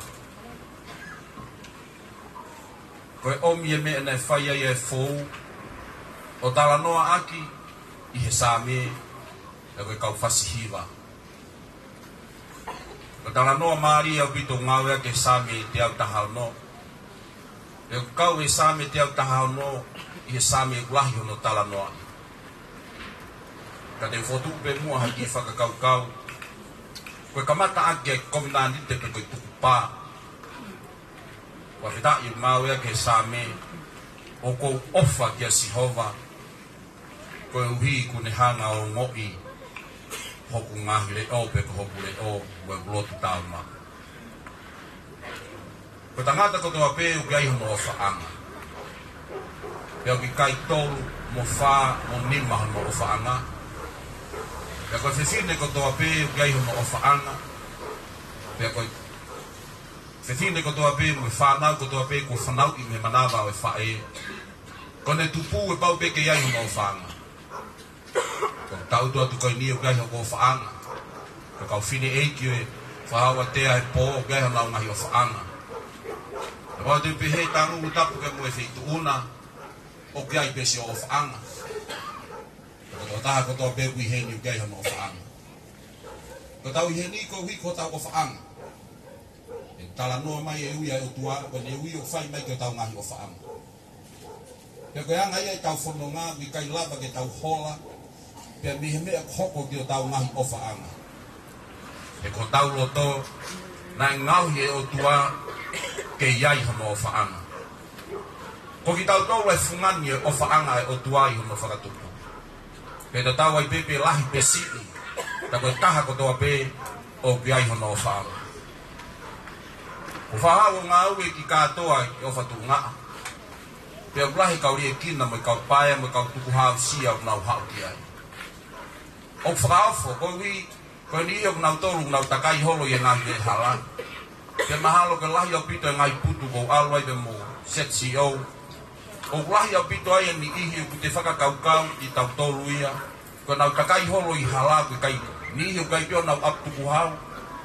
Ko e ʻomi e meʻa naʻe fai ai e fou, ʻo talanoaʻaki ʻi he Saame, ʻa ia ko e kau fasi hiva. Ko e talanoa mālie ʻaupito ʻoku ngāueʻaki he Saame teau taha ono. ʻOku kau e Saame teau taha ono ʻi he Saame ʻoku lahi hono talanoaʻi. Ka te u fokotuʻu pē muʻa ha kiʻi fakakaukau. Ko e kamataʻaki e kovinānite pe ko e tukupā. Fakafetaʻi ʻoku ngāueʻaki he Saame, ʻoku ou ʻofa kia Sihova, koeʻuhi kuo ne hanga ʻo ongoʻi hoku ngaahi leʻo pe ko hoku leʻo mo ʻeku lotu tāumaʻu. Ko e tangata kotoa pē ʻoku ʻi ai hono ʻofaʻanga. Pea ʻoku ʻikai tolu mo fā mo nima hono ʻofaʻanga. Pea ko e fefine kotoa pē ʻoku ʻi ai hono ʻofaʻanga. Pea ko e fefine kotoa pē mo e fānau kotoa pē kuo fanauʻi mei he manava ʻo e faʻē. Ko ʻene tupu ʻe pau pē ke ʻi ai hono ʻofaʻanga. Ko e tau atu ko eni ʻoku ʻi ai hoku ʻofaʻanga. Ko e kau fineʻeiki ʻo e Fakaʻauatea he pō ʻoku ʻi ai honau ngaahi ʻofaʻanga. Pea ʻoku ou pehē tangutu tapu ke mo e feituʻu na ʻoku ʻi ai pē siʻo ʻofaʻanga. Ko e tokotaha kotoa pē ʻoku ʻi heni ʻoku ʻi ai hono ʻofaʻanga. Ko e tau ʻi heni koeʻuhi ko hotau ʻofaʻanga. ʻE talanoa mai e ui ʻa e ʻOtua, ko ʻene ui ʻoku fai mai ki hotau ngaahi ʻofaʻanga. Pea ko e anga ia ʻetau fononga, ʻoku ʻikai lava ke tau hola pea mei he meʻa ʻoku hoko ki hotau ngaahi ʻofaʻanga. He ko hotau loto, naʻe ngaohi ʻe he ʻOtua ke ʻi ai hono ʻofaʻanga. Ko kitautolu e fungani e ʻofaʻanga ʻa e ʻOtua ʻi hono fakatupu. Pea tatau ai pē pe lahi pe siʻi, ka ko e taha kotoa pē ʻoku ʻi ai hono ʻofaʻanga. ʻOku ou faʻa haʻu ʻo ngāue ki he kātoa ʻi ʻOfatuʻungaʻa. Pea ʻoku lahi e kau liʻekina mo e kau paea mo e kau tukuhāusia ʻoku nau haʻu ki ai. ʻOku fakaofo, koeʻuhi ko e niʻihi ʻoku nau tolu, nau takai holo ʻi he ngaahi veʻe hala. Pea mahalo ko e lahi ʻaupito e ngaahi putu ʻoku ou ʻalu ai pea mo e Z C O. ʻOku lahi ʻaupito ai e niʻihi ʻoku te fakakaukau kitautolu ia. Ko ʻenau takai holo ʻi hala, ko e kai, niʻihi ʻoku ʻikai pē ʻenau ʻapi tukuhau,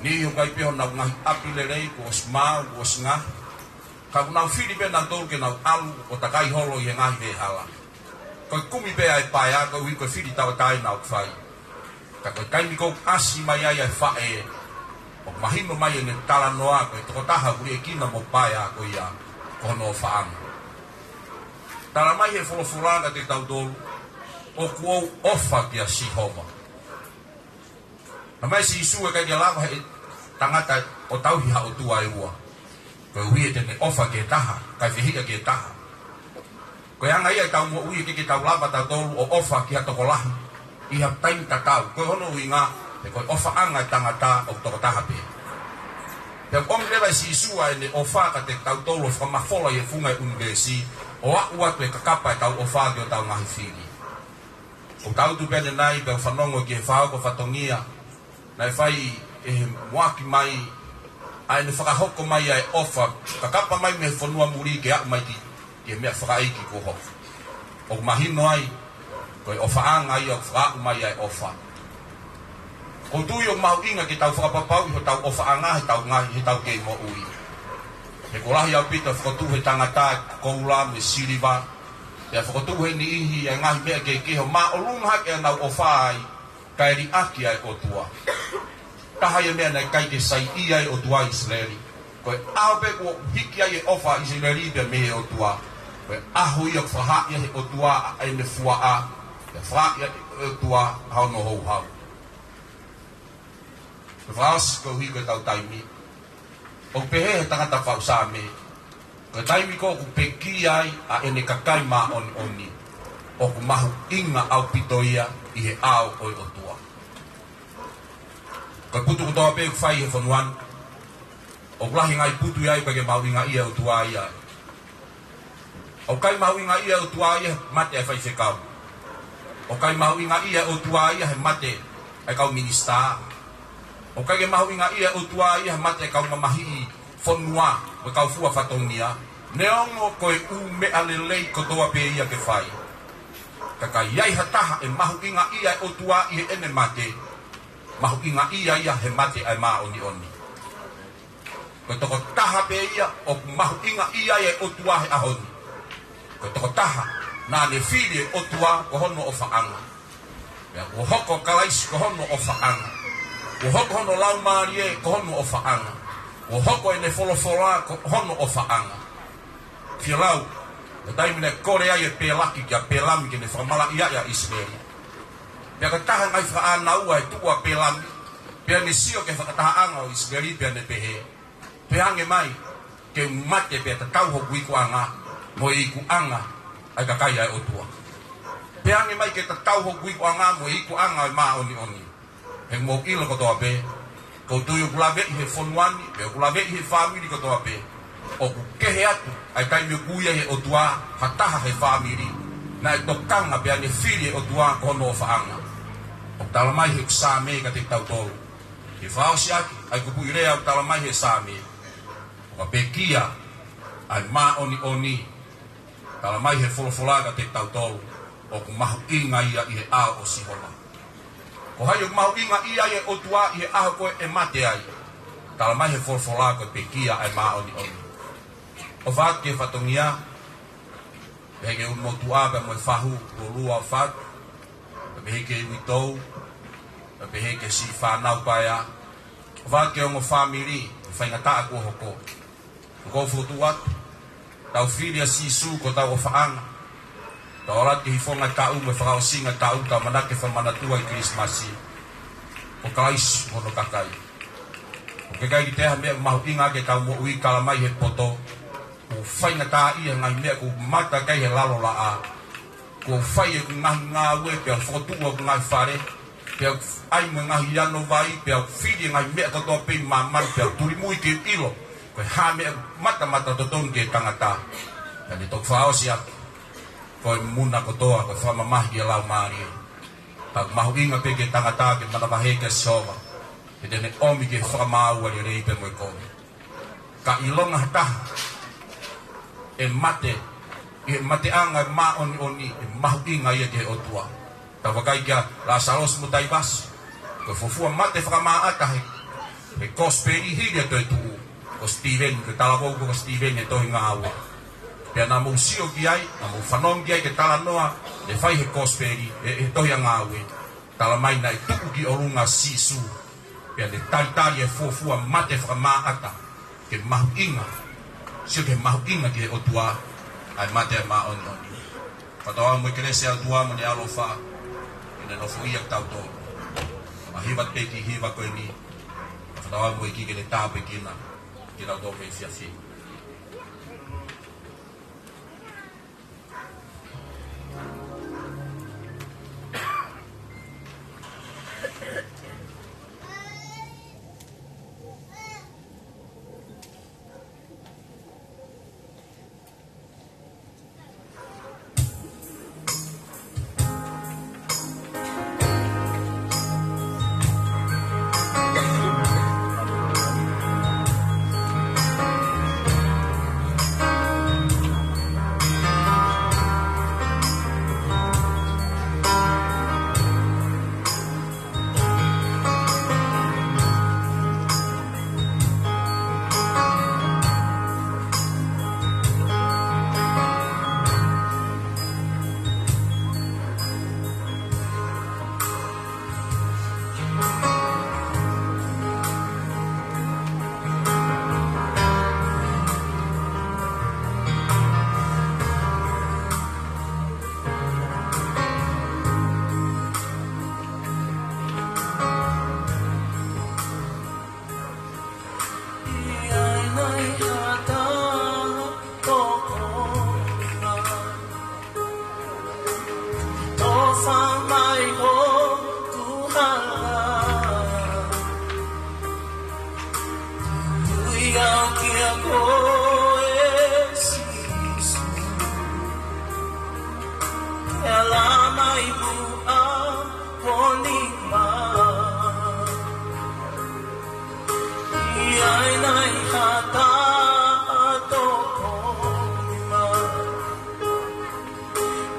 niʻihi ʻoku ʻikai pē ʻenau ngaahi ʻapi lelei, kuo ʻosi maau, kuo ʻosi ngaohi. Ka ʻoku nau fili pē nautolu ke nau ʻalu ʻo takai holo ʻi he ngaahi veʻe hala. Ko e kumi pē ʻa e paea, koeʻuhi ko e fili tauʻatāina ʻoku fai. Ka ko e taimi ʻoku ʻasi mai ai ʻa e faʻē, ʻoku mahino mai ʻene talanoa, ko e tokotaha ʻoku liʻekina mo paea ko ia, ko hono ʻofaʻanga. Talamai ʻe he folofola kiate kitautolu, ʻoku ou ʻofa kia Sihova. Talamai ʻe Sīsū ʻe ʻikai ke lava ʻe he tangata ʻo tauhi ha ʻotua ʻe ua, koeʻuhi te ne ʻofa ki he taha, kae fehiʻa ki he taha. Ko e anga ia ʻetau moʻui, ʻikai ke tau lava tautolu ʻo ʻofa ki ha tokolahi ʻi ha taimi tatau. Ko hono ʻuhinga, he ko e ʻofaʻanga ʻa e tangata ʻoku toko taha pē. Pea ʻomi leva ʻe Sīsū ʻa ʻene ʻofa kiate kitautolu ʻo fakamafola ʻi he funga ʻo e ʻunivēsi, ʻo aʻu atu e kakapa ʻetau ʻofa ki hotau ngaahi fili. ʻOku tau tuʻu pē ʻanenai pea u fanongo ki he fakahoko fatongia naʻe fai ʻe he muʻaki mai, ʻa ʻene fakahoko mai ʻa e ʻofa, kakapa mai mei he fonua muli ke aʻu mai ki, ki he meʻa fakaʻeiki kuo hoko. ʻOku mahino ai, ko e ʻofaʻanga ia ʻoku fakaaʻu mai ʻa e ʻofa. ʻOku ou tui ʻoku mahuʻinga ke tau fakapapauʻi hotau ʻofaʻanga heʻetau ngaahi, heʻetau kei moʻui. He ʻoku lahi ʻaupito e fokotuʻu ʻe he tangata e koula mo e siliva, pea fokotuʻu ʻe he niʻihi ʻa e ngaahi meʻa kehekehe ʻo māʻolunga hake ʻenau ʻofa ai, kae liʻaki ʻa e ʻOtua. Taha ia e meʻa naʻe ʻikai ke saiʻia ai e ʻOtua ʻa ʻIsileli. Ko e ʻaho pē kuo hiki ai e ʻofa ʻa ʻIsileli pea mei he ʻOtua, ko e ʻaho ia ʻoku fakahā ai ʻe he ʻOtua ʻa ʻene fuaʻa, pea fakahā ai ʻe he ʻOtua ʻa hono houhau. Ko e fakaʻosi koeʻuhi ko ʻetau taimi, ʻoku pehē ʻe he tangata faʻu Saame, ko e taimi ko ē ʻoku pekia ai ʻa ʻene kakai māʻoniʻoni, ʻoku mahuʻinga ʻaupito ia ʻi he ʻao ʻo e ʻOtua. Ko e putu kotoa pē ʻoku fai he fonua ni, ʻoku lahi e ngaahi putu ia ʻoku ʻikai ke mahuʻingaʻia ʻe he ʻOtua ia. ʻOku ʻikai mahuʻingaʻia ʻe he ʻOtua ia he mate ʻa e faifekau. ʻOku ʻikai mahuʻingaʻia ʻe he ʻOtua ia he mate ʻa e kau minisitā. ʻOku ʻikai ke mahuʻingaʻia ʻe he ʻOtua ia he mate ʻa e kau mamahiʻi fonua mo e kau fua fatongia. Neongo ko e ʻū meʻa lelei kotoa pē ia ke fai, ka ka ʻi ai ha taha ʻe mahuʻingaʻia ʻe he ʻOtua ʻi heʻene mate, mahuʻingaʻia ia he mate ʻa e māʻoniʻoni. Ko e tokotaha pē ia ʻoku mahuʻingaʻia ai e ʻOtua he ʻaho ni. Ko e tokotaha naʻa ne fili e ʻOtua ko hono ʻofaʻanga. Pea kuo hoko ʻa Kalaisi ko hono ʻofaʻanga. Kuo hoko hono Laumālie ko hono ʻofaʻanga. Kuo hoko ʻene folofola ko hono ʻofaʻanga. Fielau, ko e taimi naʻe kole ai ʻe Pēlaki kia Pēlami ke ne fakamalaʻiaʻi ʻa ʻIsileli. Pea ko e taha e ngaahi fakaʻānaua ʻe tuʻu ʻa Pēlami, pea ne sio ki he fakatahaʻanga ʻo ʻIsileli, pea ne pehē, pehē ange mai ke u mate pea tatau hoku ikuʻanga mo e ikuʻanga ʻa e kakai ʻa e ʻOtua. Pehē ange mai ke tatau hoku ikuʻanga mo e ikuʻanga ʻo e māʻoniʻoni. He mou ʻilo kotoa pē, ʻoku ou tui ʻoku laveʻi he fonua ni, pea ʻoku laveʻi he fāmili kotoa pē, ʻoku kehe atu ʻa e taimi ʻoku ui ai ʻe he ʻOtua ha taha he fāmili naʻe tokanga pea ne fili e ʻOtua ko hono ʻofaʻanga. ʻOku talamai ʻe he Saame kiate kitautolu, ke fakaʻosi ʻaki ʻa e kupuʻi lea ʻoku talamai ʻe he Saame, ʻoka pekia ʻa e māʻoniʻoni. Talamai ʻe he folofola kiate kitautolu, ʻoku mahuʻinga ia ʻi he ʻao ʻo Sihova. Ko hai ʻoku mahuʻingaʻia ai e ʻOtua ʻi he ʻaho ko ē ʻe mate ai? Talamai ʻe he folofola ko e pekia ʻa e māʻoniʻoni. ʻOfa atu ki he fatongia, pehē ki he ʻulumotuʻa pea mo e fahu, lōlua ʻofa atu, pea pehē ki he uitou, pea pehē ki he siʻi fānau paea, ʻofa atu ki he ongo fāmili, faingataʻa kuo hoko. ʻOku ou fokotuʻu atu, tau fili ʻa Sīsū ko hotau ʻofaʻanga. Tau ʻalu atu ki he hifonga taʻu mo e fakaʻosinga taʻu, tau ʻamanaki ke fakamanatua ʻi Kilisimasi, ko Kalaisi mo hono kakai. ʻOku ʻikai ke toe ʻi ai ha meʻa mahuʻinga ke tau moʻui, talamai ʻe he poto, ʻoku faingataʻaʻia e ngaahi meʻa ʻoku mata ki ai he lalo laʻā. Kuo fai ʻeku ngaahi ngāue, pea fokotuʻu ʻeku ngaahi fale, pea ʻai mo e ngaahi ano vai, pea fili e ngaahi meʻa kotoa pē ʻi māmani, pea tulimui ke ʻilo ko e hā e meʻa matamata totonu ki he tangata. Pea ne toki fakaʻosi atu, ko e muna kotoa, ko e fakamamahi ʻa e Laumālie. Ka ʻoku mahuʻinga pē ki he tangata ke manavahē kia Sihova, he te ne ʻomi ki he fakamaau ʻa e lelei pea mo e kovi. Ka ʻilonga ha taha ʻe mate ʻi he mateʻanga ʻe māʻoniʻoni, ʻe mahuʻinga ia ki he ʻOtua. Tau vakai kia Lāsalosi mo Taivasi, ko e fuofua mate fakamaʻata he, he kosipeli hili ʻa e toetuʻu. Ko Sitīveni, ko e talavou ko Sitīveni he tohi Ngāue. Pea naʻa mou sio ki ai, naʻa mou fanongo ki ai ki he talanoa naʻe fai he kosipeli, he, he tohi ʻa Ngāue. Talamai naʻe tuʻu ki ʻolunga ʻa Sīsū, pea ne talitali e fuofua mate fakamaʻata, ke mahuʻinga, sio ki he mahuʻinga ki he ʻOtua ʻa e mate ʻe māʻoniʻoni. Fakatauange mo e kelesi ʻa e ʻOtua mo ʻene ʻaloʻofa ke ne nofoʻia kitautolu. ʻA e hiva teʻeki hiva ko eni, fakatauange mo e ʻEiki ke ne tāpuekina kitautolu he efiafi ni. Tofa mai hoku hala. Ui au kia koe Sīsū. Ke ala mai muʻa ho nima. ʻI ai nai ha taha tokoni mai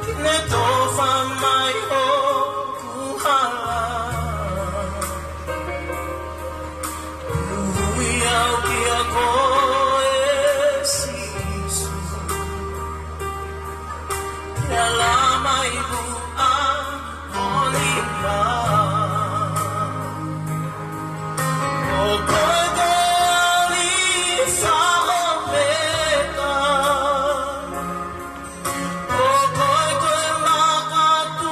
ke ne tofa mai hoku hala. Ui au kia koe Sīsū. Ke ala mai muʻa ho nima. Ko koe ko e ʻAlifa ʻo e ʻOmeka. Ko koe ko e makatuʻunga.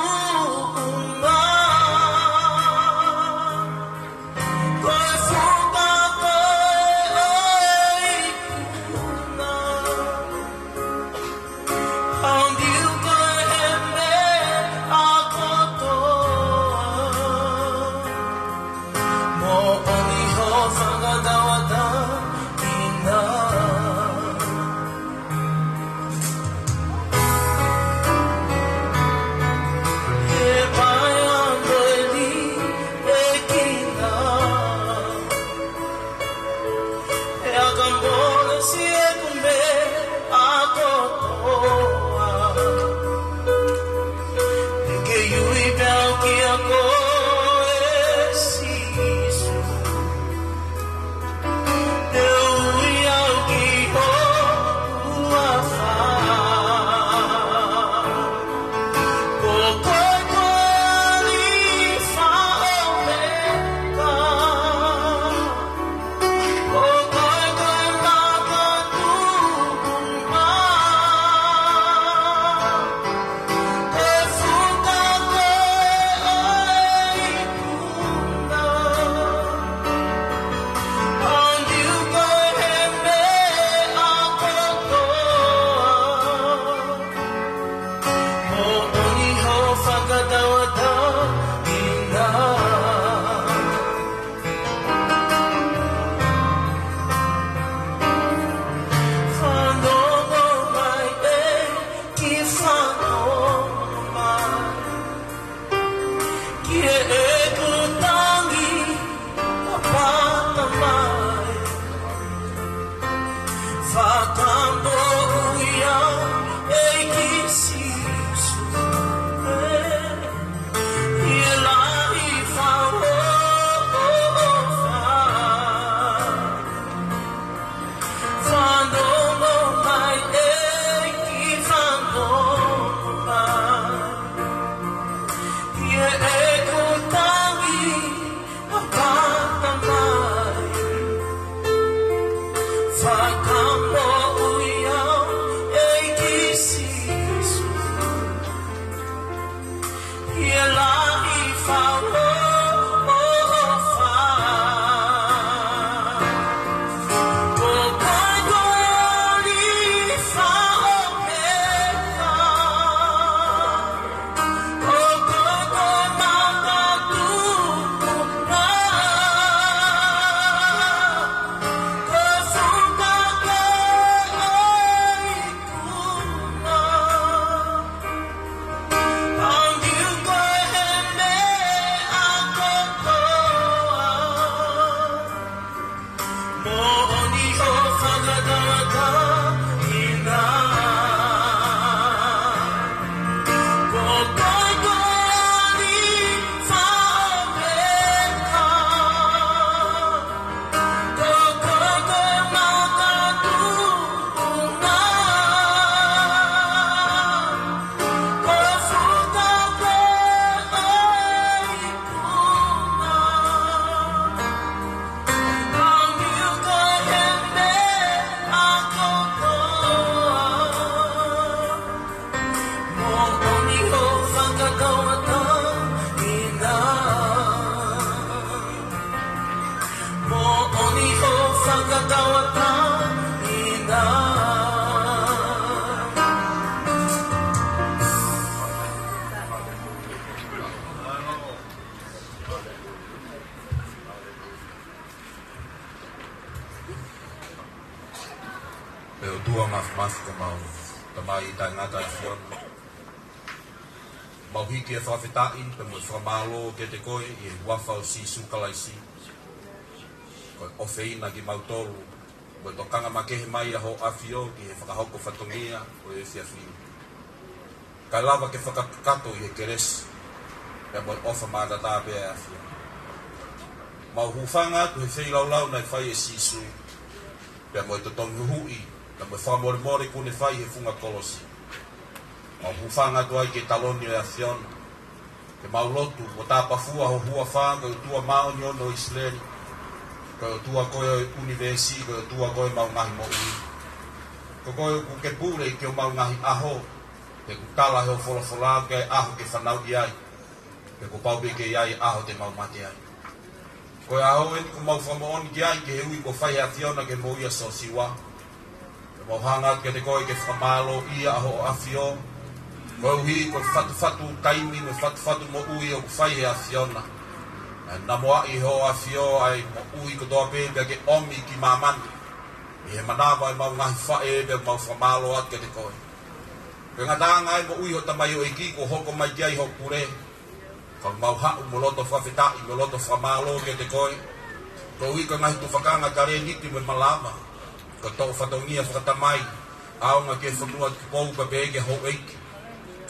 Ko e fuka ko e ʻoikuna. Haundiu ko e heme Fakamoʻui au, ʻEiki Sīsū, ē, ʻi he lahi fakaʻofoʻofa. Fanongo mai, ʻEiki, fanongo mai. ʻI heʻeku tangi, ʻa pata mai. Fakamoʻui au, ʻEiki Sīsū, ʻi he lahi fakaʻofoʻofa. Ko koe ko e ʻAlifa ʻo ʻOmeka. Ko koe ko e makatuʻunga. Ko e fuka ko ē ʻo e ikuna. Pangiu koe he meʻa kotoa. Moʻoni hoʻo fakatauʻatāina. Ko koe ko e ʻAlifa ʻo ʻOmeka. Ko koe ko e makatuʻunga. Ko e fuka ko ē ʻo e ikuna. Pangiu koe he meʻa kotoa. Moʻoni hoʻo fakatauʻatāina. Moʻoni hoʻo fakatauʻatāina. ʻE ʻOtua Māfimafi, ko homau Tamai taʻengata ʻa e ʻAfiona, mau hiki e fakafetaʻi pea mo e fakamālō kiate koe ʻi he huafa ʻo Sīsū Kalaisi. Ko e ʻofeina kimautolu mo e tokanga makehe mai ʻa Hoʻo ʻAfio ki he fakahoko fatongia ʻo e efiafi ni, kae lava ke fakakakato ʻi he kelesi pea mo e ʻofa maʻataʻatā pē ʻa e ʻAfiona. Mau hūfanga atu he feilaulau naʻe fai ʻe Sīsū, pea mo e totongi huhuʻi pea mo e fakamolemole kuo ne fai he funga kolosi. Mau hūfanga atu ai ki he taloni ʻo e ʻAfiona, ke mau lotu mo tāpafua ho huafa, ko e ʻOtua māʻoniʻoni ʻo ʻIsileli, ko e ʻOtua koe ʻo e ʻunivēsi, ko e ʻOtua koe ʻo ʻemau ngaahi moʻui. Ko koe ʻoku ke pule ki homau ngaahi ʻaho, pea ʻoku tala ʻe hoʻo folofola ʻoku ʻi ai e ʻaho ke fanauʻi ai, pea kuo pau pē ke ʻi ai e ʻaho te mau mate ai. Ko e ʻaho eni ʻoku mau fakamoʻoni ki ai ki he ui kuo fai ʻe he ʻAfiona ki he moʻui ʻa Siosiua. Pea mau hanga atu kiate koe ke fakamālōʻia ʻa Hoʻo ʻAfio, koeʻuhi ko e fatufatu taimi mo e fatufatu moʻui ʻoku fai ʻe he ʻAfiona. ʻE namoaʻi ʻe Hoʻo ʻAfio ʻa e moʻui kotoa pē pea ke ʻomi ki māmani ʻi he manava ʻemau ngaahi faʻē, pea mau fakamālō atu kiate koe. Ko e ngataʻanga ʻa e moʻui ʻo e tamaioʻeiki kuo hoko mai ki ai hoʻo pule, ka mau haʻu mo e loto fakafetaʻi, mo e loto fakamālō kiate koe, koeʻuhi ko e ngaahi tufakanga, talēniti mo e malava kuo toʻo fatongia fakatamai, ʻaonga ki he fonua Tupou pea pehē ki he houʻeiki.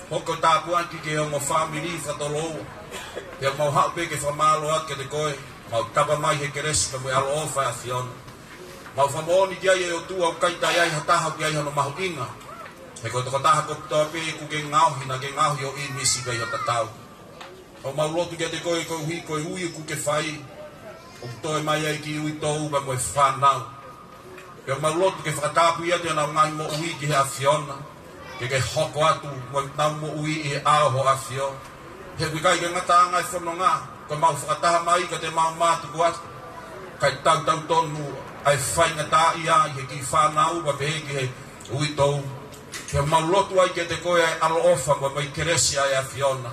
Hoko e tāpuaki ki he ongo fāmili fakatouloua. Pea mau haʻu pē ke fakamālō atu kiate koe, mau tapa mai he kelesi pea mo e ʻaloʻofa ʻa e ʻAfiona. Mau fakamoʻoni ki ai ʻe ʻOtua ʻoku ʻikai toe ʻi ai ha taha ʻoku ʻi ai hano mahuʻinga, he ko e tokotaha kotoa pē ʻoku ke ngaohi, naʻa ke ngaohi ʻo ʻīmisi pea ʻi ho tatau. ʻOku mau lotu kiate koe koeʻuhi ko e ui ʻoku ke fai, ʻoku toe mai ai e kiʻi uitou pea mo e fānau. Pea mau lotu ke fakatapui atu ʻenau ngaahi moʻui ki he ʻAfiona, ke ke hoko atu mo ʻenau moʻui ʻi he ʻao ʻo Hoʻo ʻAfio. He ʻoku ʻikai ko e ngataʻanga e fononga, ko ʻemau fakataha mai ka te mau mātuku atu, kae tautau tonu ʻa e faingataʻaʻia ʻi he kiʻi fānau pea pehē ki he uitou. Pea mau lotu ai kiate koe ʻa e ʻaloʻofa mo e kelesi ʻa e ʻAfiona,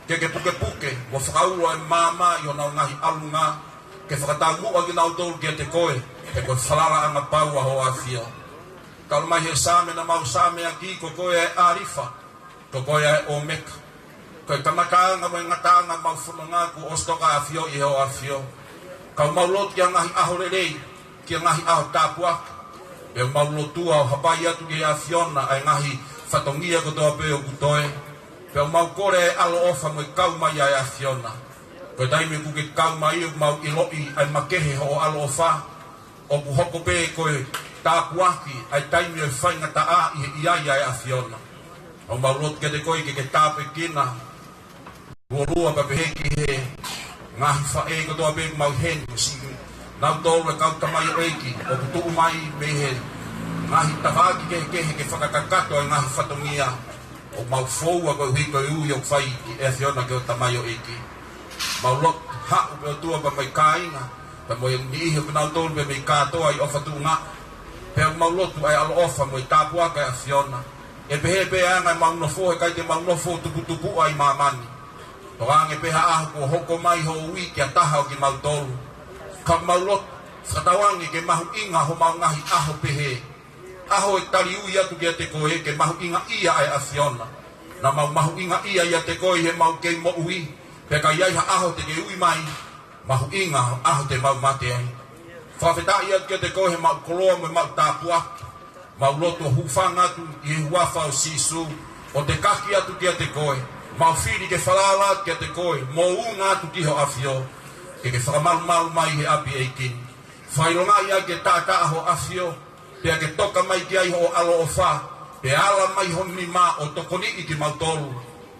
ke ke pukepuke mo fakaulo ʻa e maama ʻi honau ngaahi ʻalunga, ke fakataumuʻa kinautolu kiate koe, he ko e falalaʻanga pau ʻa Hoʻo ʻAfio. Talu mai he Saame naʻa mau saameʻaki, ko koe ʻa e ʻAlifa, ko koe ʻa e ʻOmeka. Ko e kamataʻanga mo e ngataʻanga ʻemau fononga kuo ʻosi toka ʻafioʻi ʻe Hoʻo ʻAfio. Ka ʻoku mau lotu ki ha ngaahi ʻaho lelei, ki ha ngaahi ʻaho tāpuaki, Pea mau lotua ʻo hapai atu ki he ʻAfiona ʻa e ngaahi fatongia kotoa pē ʻoku toe. Pea mau kole ʻa e ʻaloʻofa mo e kau mai ʻa e ʻAfiona. Ko e taimi ʻoku ke kau mai ʻoku mau ʻiloʻi ʻa e makehe hoʻo ʻaloʻofa. ʻOku hoko pē ko e tāpuaki ʻa e taimi ʻo e faingataʻa ʻi he ʻi ai ʻa e ʻAfiona. ʻOku mau lotu kiate koe ke ke tāpuekina. Lua lua pea pehē ki he ngaahi faʻē kotoa pē mau heni, siʻi nautolu e kau tamaioʻeiki ʻoku tuʻu mai mei he ngaahi tafaʻaki kehekehe ke fakakakato e ngaahi fatongia ʻoku mau foua koeʻuhi ko e ui ʻoku fai ki he ʻAfiona ki hoʻo tamaioʻeiki. Mau lotu haʻu pē ʻOtua pea mo e kāinga, pea mo e niʻihi ʻoku nau tonu pē mei kātoa ʻi ʻofa tuʻunga. Pea mau lotu ʻa e ʻaloʻofa mo e tāpuaki ʻa e ʻAfiona. ʻE pehē pē ʻa e anga ʻemau nofo, he ʻikai te mau nofo tuputupuʻa ʻi māmani. Tokanga ange pē ha ʻaho kuo hoko mai hoʻo ui ki ha taha ʻo kimautolu. Ka mau lotu, fakatauange ke mahuʻinga homau ngaahi ʻaho pehē. ʻAho ʻe tali ui atu kiate koe ke mahuʻingaʻia ʻa e ʻAfiona. Naʻa mau mahuʻingaʻia ʻiate koe ʻi heʻemau kei moʻui. Pea ka ʻi ai ha ʻaho te ke ui mai, mahuʻinga ʻaho te mau mate ai. Fakafetaʻi atu kiate koe heʻemau koloa mo ʻemau tāpuaki. Mau lotu ʻo hūfanga atu ʻi he huafa ʻo Sīsū, ʻo tekaki atu kiate koe. Mau fili ke falala atu kiate koe, moʻunga atu ki ho ʻAfio. Ke ke fakamalumalu mai he ʻapi ʻEiki ni. Fakaʻilongaʻi ʻaki e taʻataʻa ho ʻAfio. Pea ke toka mai ki ai hoʻo ʻaloʻofa, pea ala mai ho nima ʻo tokoniʻi kimautolu,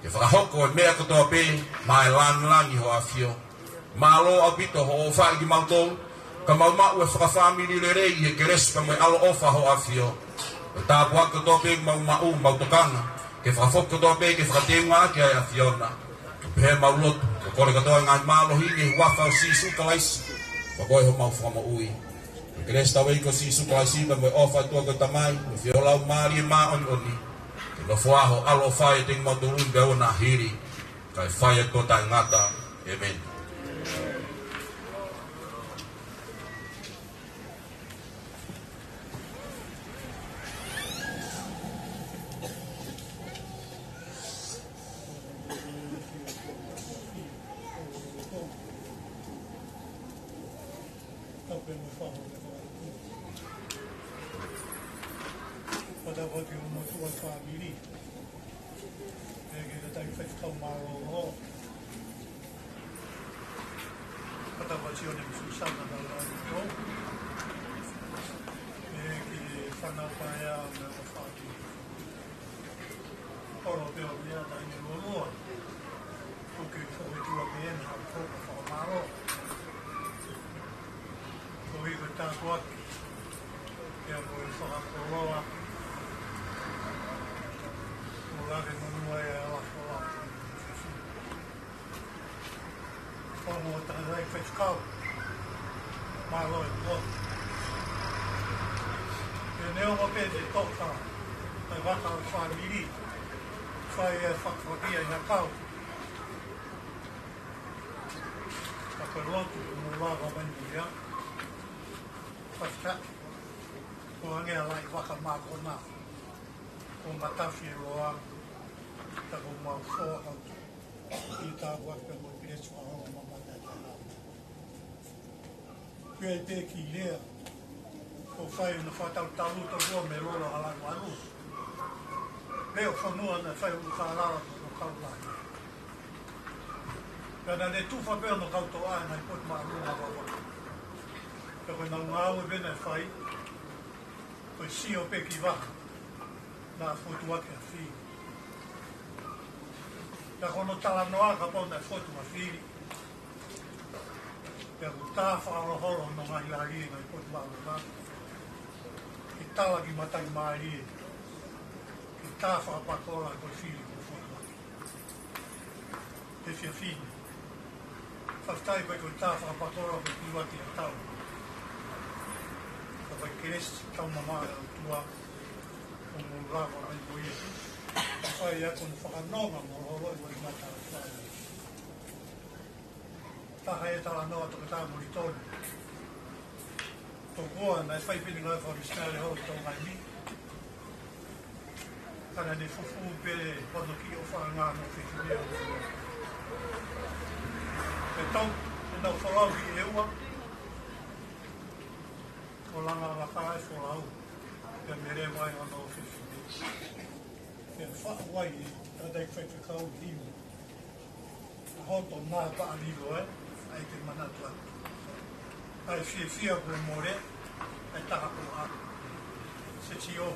ke fakahoko e meʻa kotoa pē maʻa e lāngilangi ho ʻAfio. Mālō ʻaupito hoʻo ʻofa kiate kimautolu, ka mau maʻu e fakafāmili lelei ʻi he kelesi pea mo e ʻaloʻofa ho ʻAfio. Ko e tāpuaki kotoa pē mau maʻu, mau tokanga ke fakafoki kotoa pē ke fakateunga ʻaki ʻa e ʻAfiona. Pea mau lotu ʻo kole kotoa e ngaahi mālohi ni ʻi he huafa ʻo Sīsū Kalaisi, ko koe homau Fakamoʻui. Ko e kelesi ʻa hotau ʻEiki ko Sīsū Kalaisi pea mo e ʻofa ʻa e ʻOtua ko e Tamai, mo e feohi ʻa e Laumālie Māʻoniʻoni, ke nofo ʻo ʻaloʻofa ʻiate kimautolu ni pea ʻo nā hili, kae fai ʻo taʻengata. ʻĒmeni. Fatafati o motu a fāmili. Pea ki he tangataʻi faifekau mālōlō. Fatafati o ne misu sana na la ito. Pea ki he fānau paea me o fāmili. Kolo pea o mea taʻi ne loloa. Ko ke fakatua pē ena ha koko fakamālō. Ko e tāpuaki. Pea mo e fakakoloa. Mo lave monua e ala kola. Ko mo tangataʻi faifekau. Mālō e kuo. Ke ne ongo pē te toka. Ai vaka o fāmili. Fai e fakakia i ha kau. Ka ko e lotu mo lava mai mo ia. Fakafetaʻi. Ko ange a lai vaka mākona. Ko matafi e loa. Ta ko mau foa au. I ta vaka mo pile tua o mamata ta. Pea i te ki lea. Ko fai na fatautalu to ko me lolo hala walu. Leo fanua na fai u kalala ko kaula. Pea na ne tufa pea no kautoa na i pot malu na wawa. Pea ko na ngau e pena fai. Ko e sio pē ki vaha. Na fotu ake a fili. Pea ko no talanoa ka pau na fotu a fili. Pea ko tā fakaholoholo no ngai lali e ngai pot malu na. Ke tala ki matai mālie. Ke tā fakapakola ko e fili ko fotu ake. He fiafini. Fakafetaʻi ko e tā fakapakola ko e kuiva ki a tau. Ka ko e kelesi tau mama e ʻOtua. Ko mo lava ai mo ia. Fai ako na fakanonga mo holo i wai mata fai. Taha e talanoa tokatā mo li tonu. Tokoa na e fai pini ngai fai misinale holo tau ngai mi. Kana ne fufu pele hono ki o whanga mo fifine o. E tau, e nau folau ki e ua. O langa laka e folau. Pea mele mai hono fefine. Pea faʻu ai ʻe he tangataʻeiki faifekau himi. ʻA hoto nā paʻa lilo ē, ʻai ke manatu atu. ʻAi fiefia kuo mole, ʻai taha ko a. Seti o.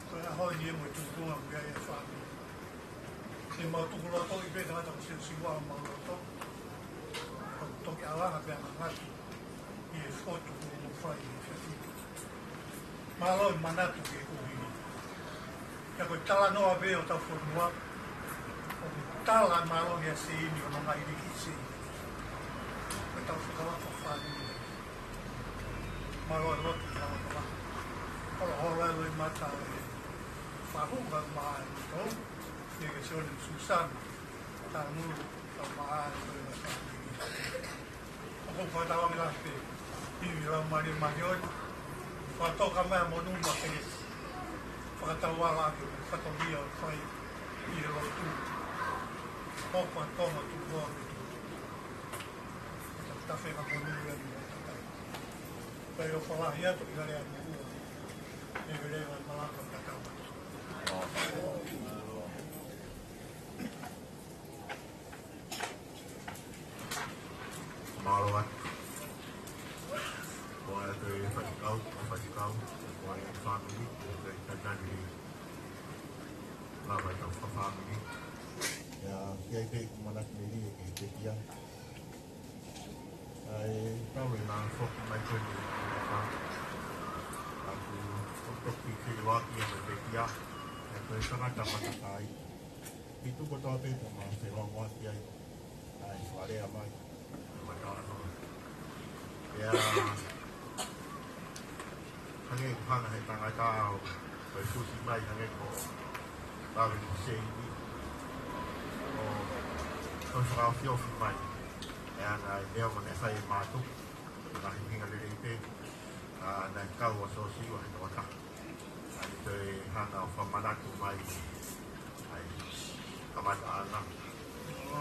Ko e ʻaho ni ʻe mo e tuʻunga mo e ʻai e fāmili. Te mau tuku loto ʻi pē tangata ko Siosiua ʻo mau loto. Ko toki ʻalanga pea ngangatu. ʻI he fotu ko e fai ʻi he fefine. Mālō e manatu ke kuhi. Ia ko e talanoa pē ʻo tau fonua. ʻO ke tala mālō ia Seini ʻo nonga ʻi he ki Seini. Ko e tau fakawa fafani. Mālō e lotu, mālō e lotu. Hola hola e loimata e fahu ka ma e tau. Ia ke Sione Susana. Tanu, ka ma e loimata. ʻOku ou fakatauange lahi pē, ʻi he Laumālie Māʻoniʻoni, fakatoka mai ʻa monū mo e kelesi, fakatauala ʻaki e fatongia ʻoku fai ʻi he lotu, ʻo fakatoka tuʻu ʻo e lotu. Tafe ka monū ia ni mo tatai. Pea ʻofa lahi atu ʻi he lea mo ua, ʻe vele ʻa e malanga tatau. Mālō atu. Ko e ʻa e faifekau, ko e faifekau, ko e fāmili, ko e kakai ni. Lava ʻetau fakafāmili. Ia, ki ai pē ʻeku manatu mei ai, ʻe ke pekia. ʻAi, tau e nā foki mai ko eni, ʻa, ʻa ku, ʻo toki ke loaki ʻa e pekia, ʻa ko e tangata matakai. ʻI tuku kotoa pē ko ma felongoaki ai. ʻAi, fakalea mai. Mataʻana. Ia, hangē ko e hanga he tangata ʻo, ʻo e fusi mai hangē ko Pāvili Seini. ʻO, ʻo fakaofiofi mai. Ia, ngaahi meʻa mo ne fai e mātuku. Ngaahi hinga lelei pē. ʻA, naʻe kau ʻa Siosiua he tokotā. ʻAi, toe hanga ʻo fakamanatu mai, ʻai, kamataʻanga.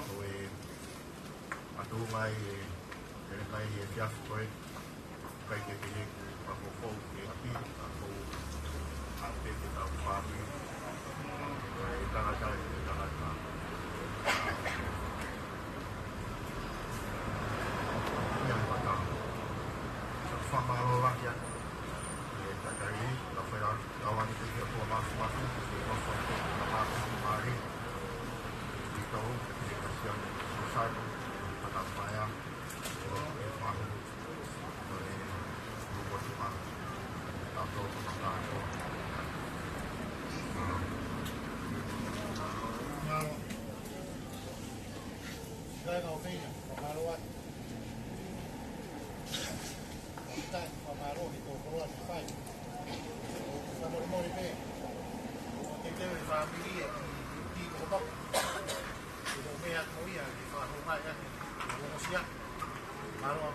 Ko e ʻatu mai e, e kai e fiafi ko ē, kai ke te he, ka ko kou ke api, ka ko a pe ke tau fāmi. ʻAi, tangata, e tangata. Ia, mata. Fakamālō lahi atu. E takai, ka whai la, ka wani te kia kua mafu mafu, ke mafu atu, ka mafu mafu mare. Ki tau, ke te ka sia, Susana, ka ta whaia, e mafu, e luko tuma, ka tō ka mata ko. Mālō. Kāinga ʻofeina, fakamālō atu. Fakafetaʻi, fakamālō he tō koloa ne fai. Fakamolemole pē. ʻO teuteu e fāmili ʻe ki, ki Tokopaku. Ko e meʻa ko ia, ke fakahoungaʻi ʻaki, ke uosia. Mālō.